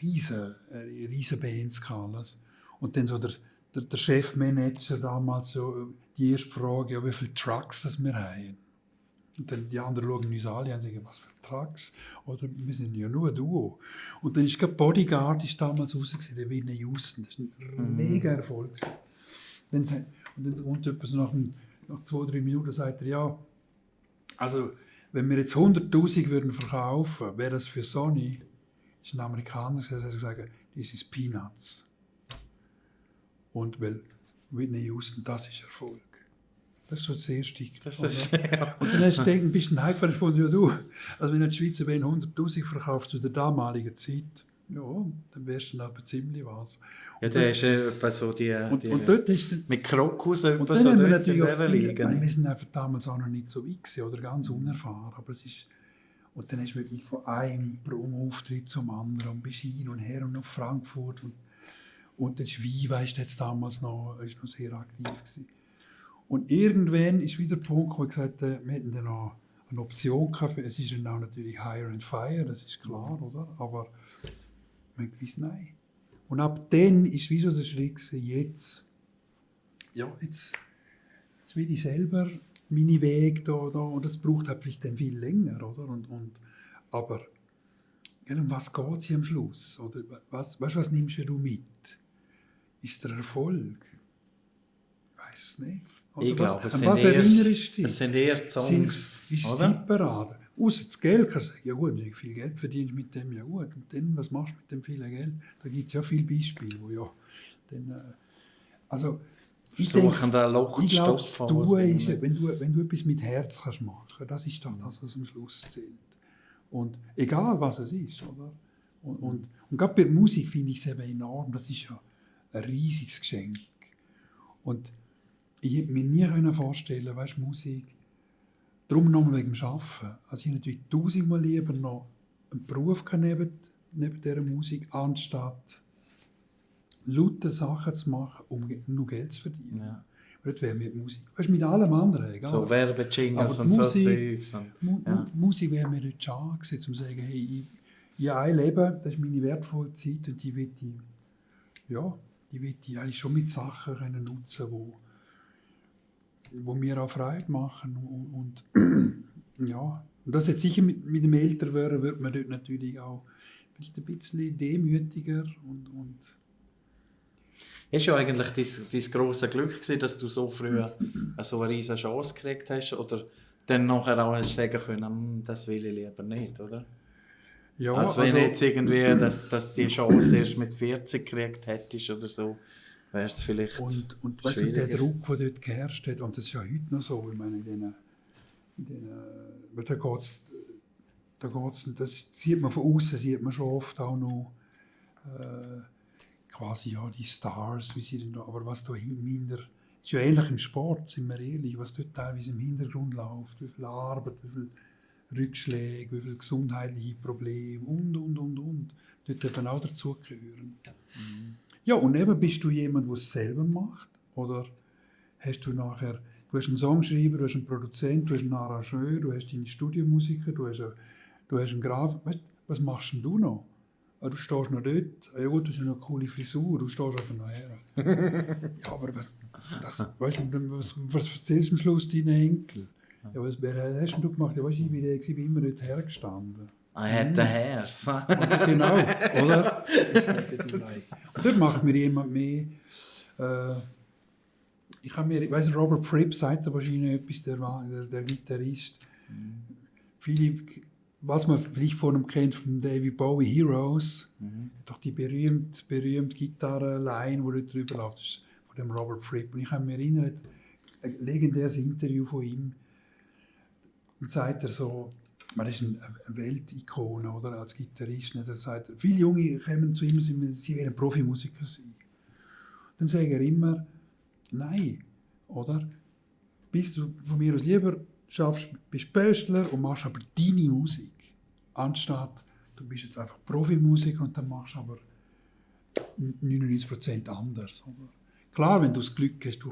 riesen Bands gehabt. Und dann so der Chefmanager damals so die erste Frage, ja, wie viele Trucks das wir haben. Und dann die anderen schauen uns alle an und sagen, was für Trucks? Oder wir sind ja nur ein Duo. Und dann ist gerade Bodyguard ist damals rausgekommen, der Whitney Houston. Das war ein mega Erfolg. Und dann kommt jemand so nach 2-3 Minuten sagt er, ja, also wenn wir jetzt 100'000 würden verkaufen, wäre das für Sony, das ist ein Amerikaner, der sagt, das ist Peanuts. Und weil Whitney Houston, das ist Erfolg. Das ist so das Erste. Ja. Und dann hast du gedacht, bist du ein Hype von ja du. Also wenn eine Schweizer Band 100'000 verkauft zu der damaligen Zeit, ja, dann wärst du dann aber ziemlich was. Ja, da ist etwa so die und dort ist mit Krokus und etwa dann so haben wir dort natürlich auch in dieser viel, liegen. wir sind einfach damals auch noch nicht so weit gewesen, oder ganz unerfahren, aber es ist, und dann hast du wirklich von einem Promo-Auftritt zum anderen und bist hin und her und nach Frankfurt und der Schwein, weißt du, jetzt damals noch, ist noch sehr aktiv gewesen. Und irgendwann ist wieder der Punkt, wo ich gesagt habe, wir hätten dann noch eine Option gehabt, es ist dann auch natürlich Hire and Fire, das ist klar, oder? Aber man gewusst, nein. Und ab dann ist wie so der Schritt gewesen, jetzt jetzt will ich selber meine Wege da und das braucht halt vielleicht dann viel länger, oder? Aber um was geht es am Schluss? Oder was nimmst du mit? Ist der Erfolg? Ich weiß es nicht. Oder Ich glaube, es sind eher die Songs, ist die oder? Parade. Ausser das Geld kannst du sagen, ja gut, wenn du viel Geld verdienst mit dem, ja gut. Und dann, was machst du mit dem vielen Geld? Da gibt es ja viele Beispiele, wo ja dann, also ich denke, ich glaube, das Tun ist, wenn du etwas mit Herz kannst machen, das ist doch das, was am Schluss zählt. Und egal, was es ist, oder? Und gerade bei der Musik finde ich es eben enorm, das ist ja ein riesiges Geschenk. Und ich hätte mir nie vorstellen, weißt, Musik, darum nochmal wegen dem Arbeiten. Also ich natürlich 1000-mal lieber noch einen Beruf neben dieser Musik, anstatt lauter Sachen zu machen, um nur Geld zu verdienen. Ja. Das wäre mit Musik. Weißt, mit allem anderen, egal. So Werbejingles und Musik, so Zeugs. Musik wäre mir dort schon angesetzt, um zu sagen, hey, ich habe ein Leben, das ist meine wertvolle Zeit und die will ich eigentlich schon mit Sachen nutzen, wo mir auch Freude machen. Und ja, und das jetzt sicher mit dem Älterwerden wird man dort natürlich auch vielleicht ein bisschen demütiger und ist ja eigentlich dein grosses Glück gewesen, dass du so früh so eine riesige Chance gekriegt hast, oder dann nachher auch hast sagen können, das will ich lieber nicht, oder? Ja, als wenn jetzt irgendwie, dass die Chance erst mit 40 gekriegt hättest oder so, wäre es vielleicht und weißt du, der Druck, der dort geherrscht hat, und das ist ja heute noch so, ich meine, da geht's, das sieht man von außen, sieht man schon oft auch noch quasi ja die Stars, wie sie denn da, aber was da hinter, ist ja ähnlich im Sport, sind wir ehrlich, was dort teilweise im Hintergrund läuft, wie viel Arbeit, wie viel Rückschläge, wie viele gesundheitliche Probleme und. Dort eben auch dazugehören. Ja, und eben bist du jemand, der es selber macht, oder hast du nachher, du hast einen Songschreiber, du hast einen Produzent, du hast einen Arrangeur, du hast deine Studiomusiker, du hast einen Graf, weißt, was machst denn du noch? Du stehst noch dort, ja gut, du hast eine coole Frisur, du stehst einfach noch her. Ja, aber was erzählst du am Schluss deinen Enkel? Ja, was hast du gemacht? Ja, weißt du, ich bin immer dort hergestanden. I had the hairs. Genau, oder? Und dort macht mir jemand mehr. Ich weiss, Robert Fripp sagt da wahrscheinlich etwas, der Gitarrist. Was man vielleicht von ihm kennt, von David Bowie, Heroes, doch die berühmte Gitarre-Line, die dort drüber läuft, ist von dem Robert Fripp. Und ich kann mich erinnern, ein legendäres Interview von ihm. Und sagt er so, man ist eine Weltikone, oder, als Gitarrist. Er sagt, viele Junge kommen zu ihm und sagen, sie wollen Profimusiker sein. Dann sagt er immer, nein, oder? Bist du von mir aus lieber schaffst, bist Pöstler und machst aber deine Musik. Anstatt, du bist jetzt einfach Profimusiker und dann machst du aber 99% anders. Oder? Klar, wenn du das Glück hast, du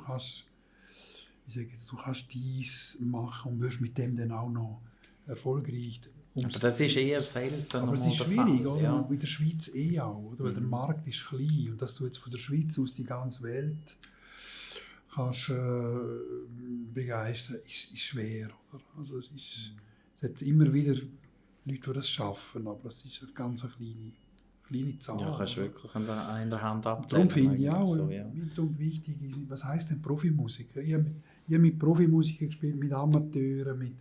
kannst dies machen und wirst mit dem dann auch noch erfolgreich. Aber das ist eher selten. Aber es ist schwierig, oder? Ja. In der Schweiz auch, oder? Weil der Markt ist klein und dass du jetzt von der Schweiz aus die ganze Welt kannst begeistern, ist schwer, oder? Also es hat immer wieder Leute, die das schaffen, aber es ist eine ganz kleine Zahl. Ja, kannst du wirklich in der Hand abzählen. Darum finde ich auch, so, ja. Wichtig ist, was heisst denn Profimusiker? Ich habe mit Profimusikern gespielt, mit Amateuren,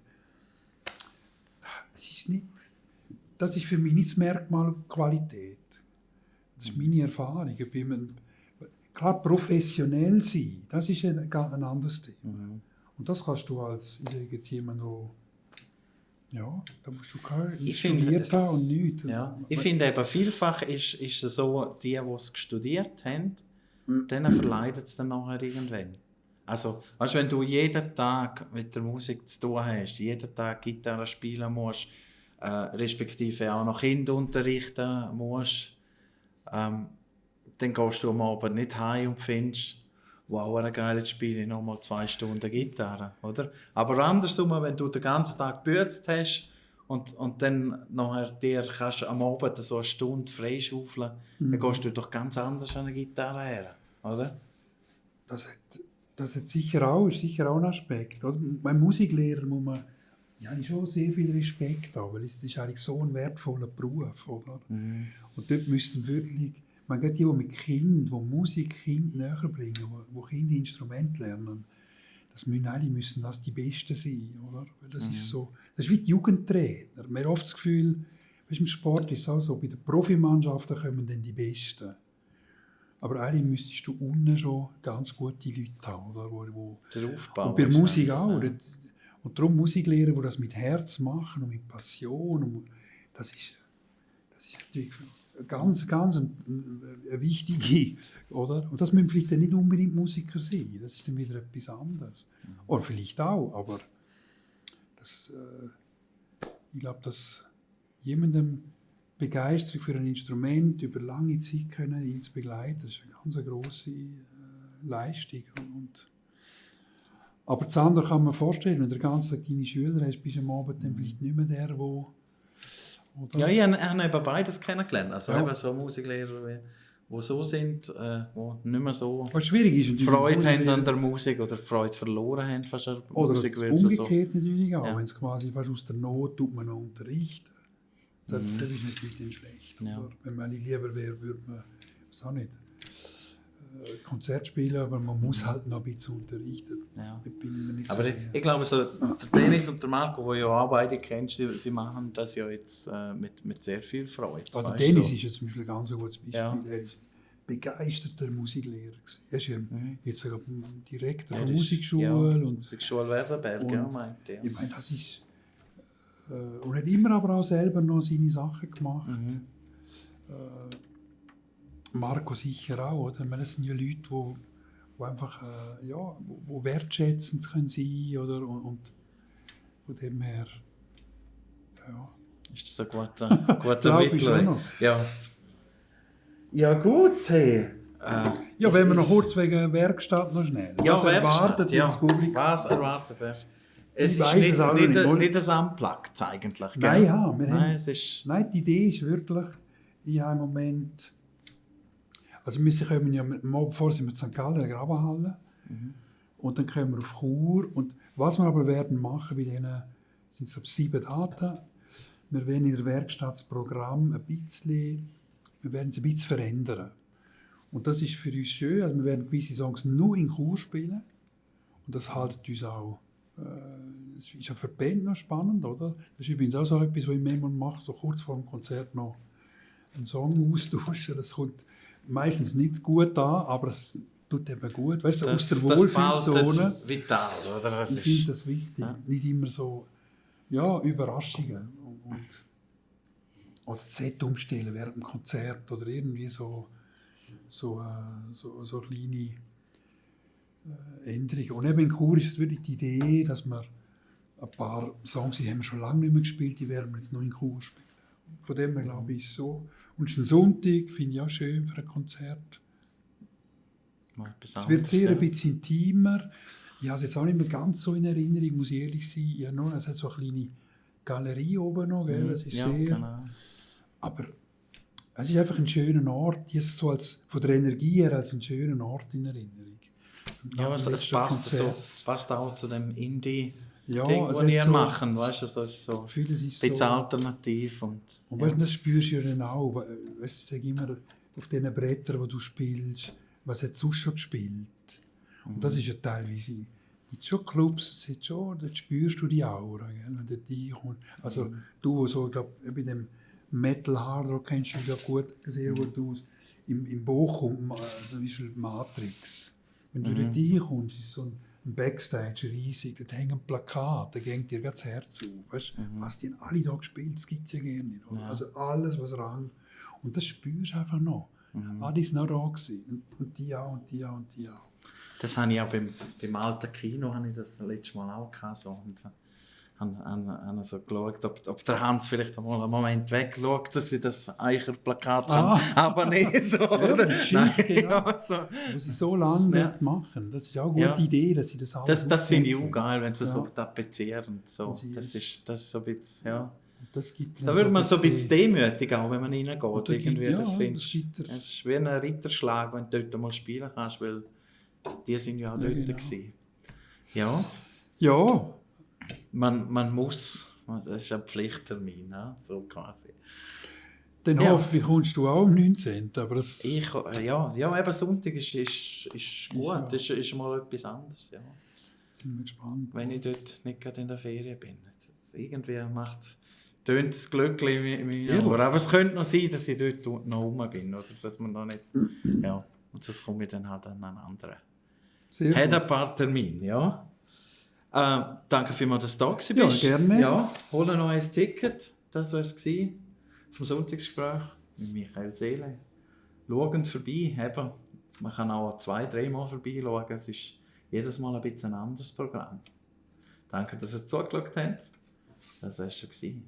das ist für mich nicht das Merkmal Qualität. Das ist meine Erfahrung. Klar, professionell sein, das ist ein anderes Thema. Und das kannst du als jemand, ja, da musst du studiert haben und nichts. Ja. Ich finde eben, vielfach ist es so, die es studiert haben, denen verleidet es dann nachher irgendwann. Also, weißt, wenn du jeden Tag mit der Musik zu tun hast, jeden Tag Gitarre spielen musst, respektive auch noch Kinder unterrichten musst, dann gehst du am Abend nicht heim und findest, wow, geil, jetzt spiele ich noch mal 2 Stunden Gitarre, oder? Aber andersrum, wenn du den ganzen Tag gebürzt hast und dann nachher dir kannst am Abend so eine Stunde freischaufeln, dann gehst du doch ganz anders an eine Gitarre her, oder? Das Das ist sicher auch ein Aspekt. Oder? Beim Musiklehrer muss man schon sehr viel Respekt haben, weil es ist eigentlich so ein wertvoller Beruf. Oder? Und dort müssen wirklich, man geht die mit Kindern, die Musik Kind näher bringen, wo Kinder Instrumente lernen, müssen das die Besten sein. Oder? Weil das ist so, das ist wie die Jugendtrainer. Man hat oft das Gefühl, im Sport ist es auch so, bei den Profimannschaften kommen dann die Besten. Aber eigentlich müsstest du unten schon ganz gute Leute haben. Oder? Wo und bei Musik auch. Ja. Und darum Musiklehrer, die das mit Herz machen und mit Passion, und das ist natürlich ganz eine wichtige, oder? Und das müssen vielleicht nicht unbedingt Musiker sein, das ist dann wieder etwas anderes. Oder vielleicht auch, aber ich glaube, dass jemandem Begeisterung für ein Instrument über lange Zeit können, ihn zu begleiten, das ist eine ganz grosse Leistung. Aber das andere kann man vorstellen, wenn du den ganzen Tag deine Schüler hast, bist du am Abend dann vielleicht nicht mehr der, wo... Oder? Ja, ich habe eben beides kennengelernt. Also eben so Musiklehrer, die so sind, die nicht mehr so Freude haben an der Musik oder Freude verloren haben fast an der Musik. Oder umgekehrt natürlich auch, wenn es quasi fast aus der Not tut man noch unterrichten. Das ist natürlich nicht schlecht. Ja. Oder? Wenn man lieber wäre, würde man Konzert spielen, aber man muss halt noch ein bisschen unterrichten. Ja. Aber ich glaube, so, der Dennis und der Marco, die ja auch beide kennst, sie machen das ja jetzt mit sehr viel Freude. Also Dennis ist jetzt zum Beispiel ein ganz gutes Beispiel. Ja. Er ist ein begeisterter Musiklehrer. Er ist jetzt sogar Direktor der Musikschule. Ja, Musikschule Werdenberg, meint er. Ich meine, das ist... und hat immer aber auch selber noch seine Sachen gemacht. Marco sicher auch, oder? Das sind ja Leute, die einfach wo wertschätzend können sein oder und von dem her ist das ein guter Mittel? Ja gut, hey. Wenn wir noch kurz wegen Werkstatt noch schnell. Was erwartet das Publikum? Was erwartet er? Es ist nicht ein Unplugged eigentlich. Nein, die Idee ist wirklich, ich habe im Moment... Also wir kommen ja vor sind wir in St. Gallen, in der Grabenhalle. Und dann kommen wir auf Chur. Und was wir aber werden machen, bei denen sind so 7 Daten. Wir werden in der Werkstatt das Programm wir werden es ein bisschen verändern. Und das ist für uns schön. Also wir werden gewisse Songs nur in Chur spielen. Und das haltet uns auch. Das ist ja für die Band noch spannend, oder? Das ist übrigens auch so etwas, was ich manchmal mache, so kurz vor dem Konzert noch einen Song austauschen. Das kommt meistens nicht gut an, aber es tut eben gut. Weißt du, aus der Wohlfühlzone. Vital, oder? Ich finde das wichtig. Ja. Nicht immer so Überraschungen. Oder Set umstellen während dem Konzert oder irgendwie so kleine Änderungen. Und eben in Chur ist es wirklich die Idee, dass wir ein paar Songs, die haben wir schon lange nicht mehr gespielt, die werden wir jetzt noch in Chur spielen. Von dem her glaube ich so. Und es ist ein Sonntag, finde ich auch schön für ein Konzert. Es wird sehr ein bisschen intimer. Ich habe es jetzt auch nicht mehr ganz so in Erinnerung, muss ich ehrlich sein. Es hat so eine kleine Galerie oben noch, gell? Das ist sehr... Genau. Aber es ist einfach ein schöner Ort. Ich habe es so von der Energie her als einen schönen Ort in Erinnerung. Ja, es passt auch zu dem Indie... was wir so machen, weißt du, das ist so ein bisschen alternativ. Und weißt du, das spürst du ja dann auch. Weißt du, ich sage immer, auf diesen Brettern, die du spielst, was hat sonst schon gespielt? Und das ist ja teilweise in schon Clubs, dort spürst du die Aura, gell, wenn du reinkommst. Also du, so, ich glaube, bei dem Metal Hardrock kennst du ja sehr gut aus. Im Bochum, zum Beispiel Matrix. Wenn du dort reinkommst, ist so ein Backstage riesig, da hängen Plakate, da geht dir das Herz auf. Weißt? Was die alle da gespielt, das gibt es ja gerne nicht. Ja. Also alles, was Rang. Und das spürst du einfach noch. Die sind noch da gewesen. Und die auch, und die auch, und die auch. Das habe ich auch beim alten Kino habe ich das letzte Mal auch gehabt. So. Und habe so geschaut, ob der Hans vielleicht einmal einen Moment wegschaut, dass ich das Eicher-Plakat aber nicht so. Oder? Genau. So. Muss ich so lange machen. Das ist auch eine gute Idee, dass sie das alles Das finde ich auch geil, wenn sie so tapezieren. So. Das ist so ein bisschen, da wird man so ein bisschen demütig, auch wenn man reingeht. Irgendwie, das ist wie ein Ritterschlag, wenn du dort mal spielen kannst, weil Die sind ja auch Ja, dort genau. gewesen. Ja, Ja, man muss, das ist ein Pflichttermin, ne? So quasi. dann Ja. hoffe ich, kommst du auch am 19. Aber das Ja, eben Sonntag ist gut, ja. ist mal etwas anderes, ja. sind wir gespannt. Wenn ich dort nicht gerade in der Ferien bin. Irgendwie tönt das Glöckchen in meinen Ohren. Aber es könnte noch sein, dass ich dort noch rum bin, oder dass man noch nicht... Ja, und sonst komme ich dann halt an einen anderen. Sehr Hat ein gut. paar Termine, ja. Danke vielmals, dass du da Ja, bist. gerne. Ja, hol noch ein Ticket. Das war es vom Sonntagsgespräch mit Michael Seele. Schauen vorbei. Eben, man kann auch 2-3 Mal vorbeischauen. Es ist jedes Mal ein bisschen ein anderes Programm. Danke, dass ihr zugeschaut habt. Das war es schon.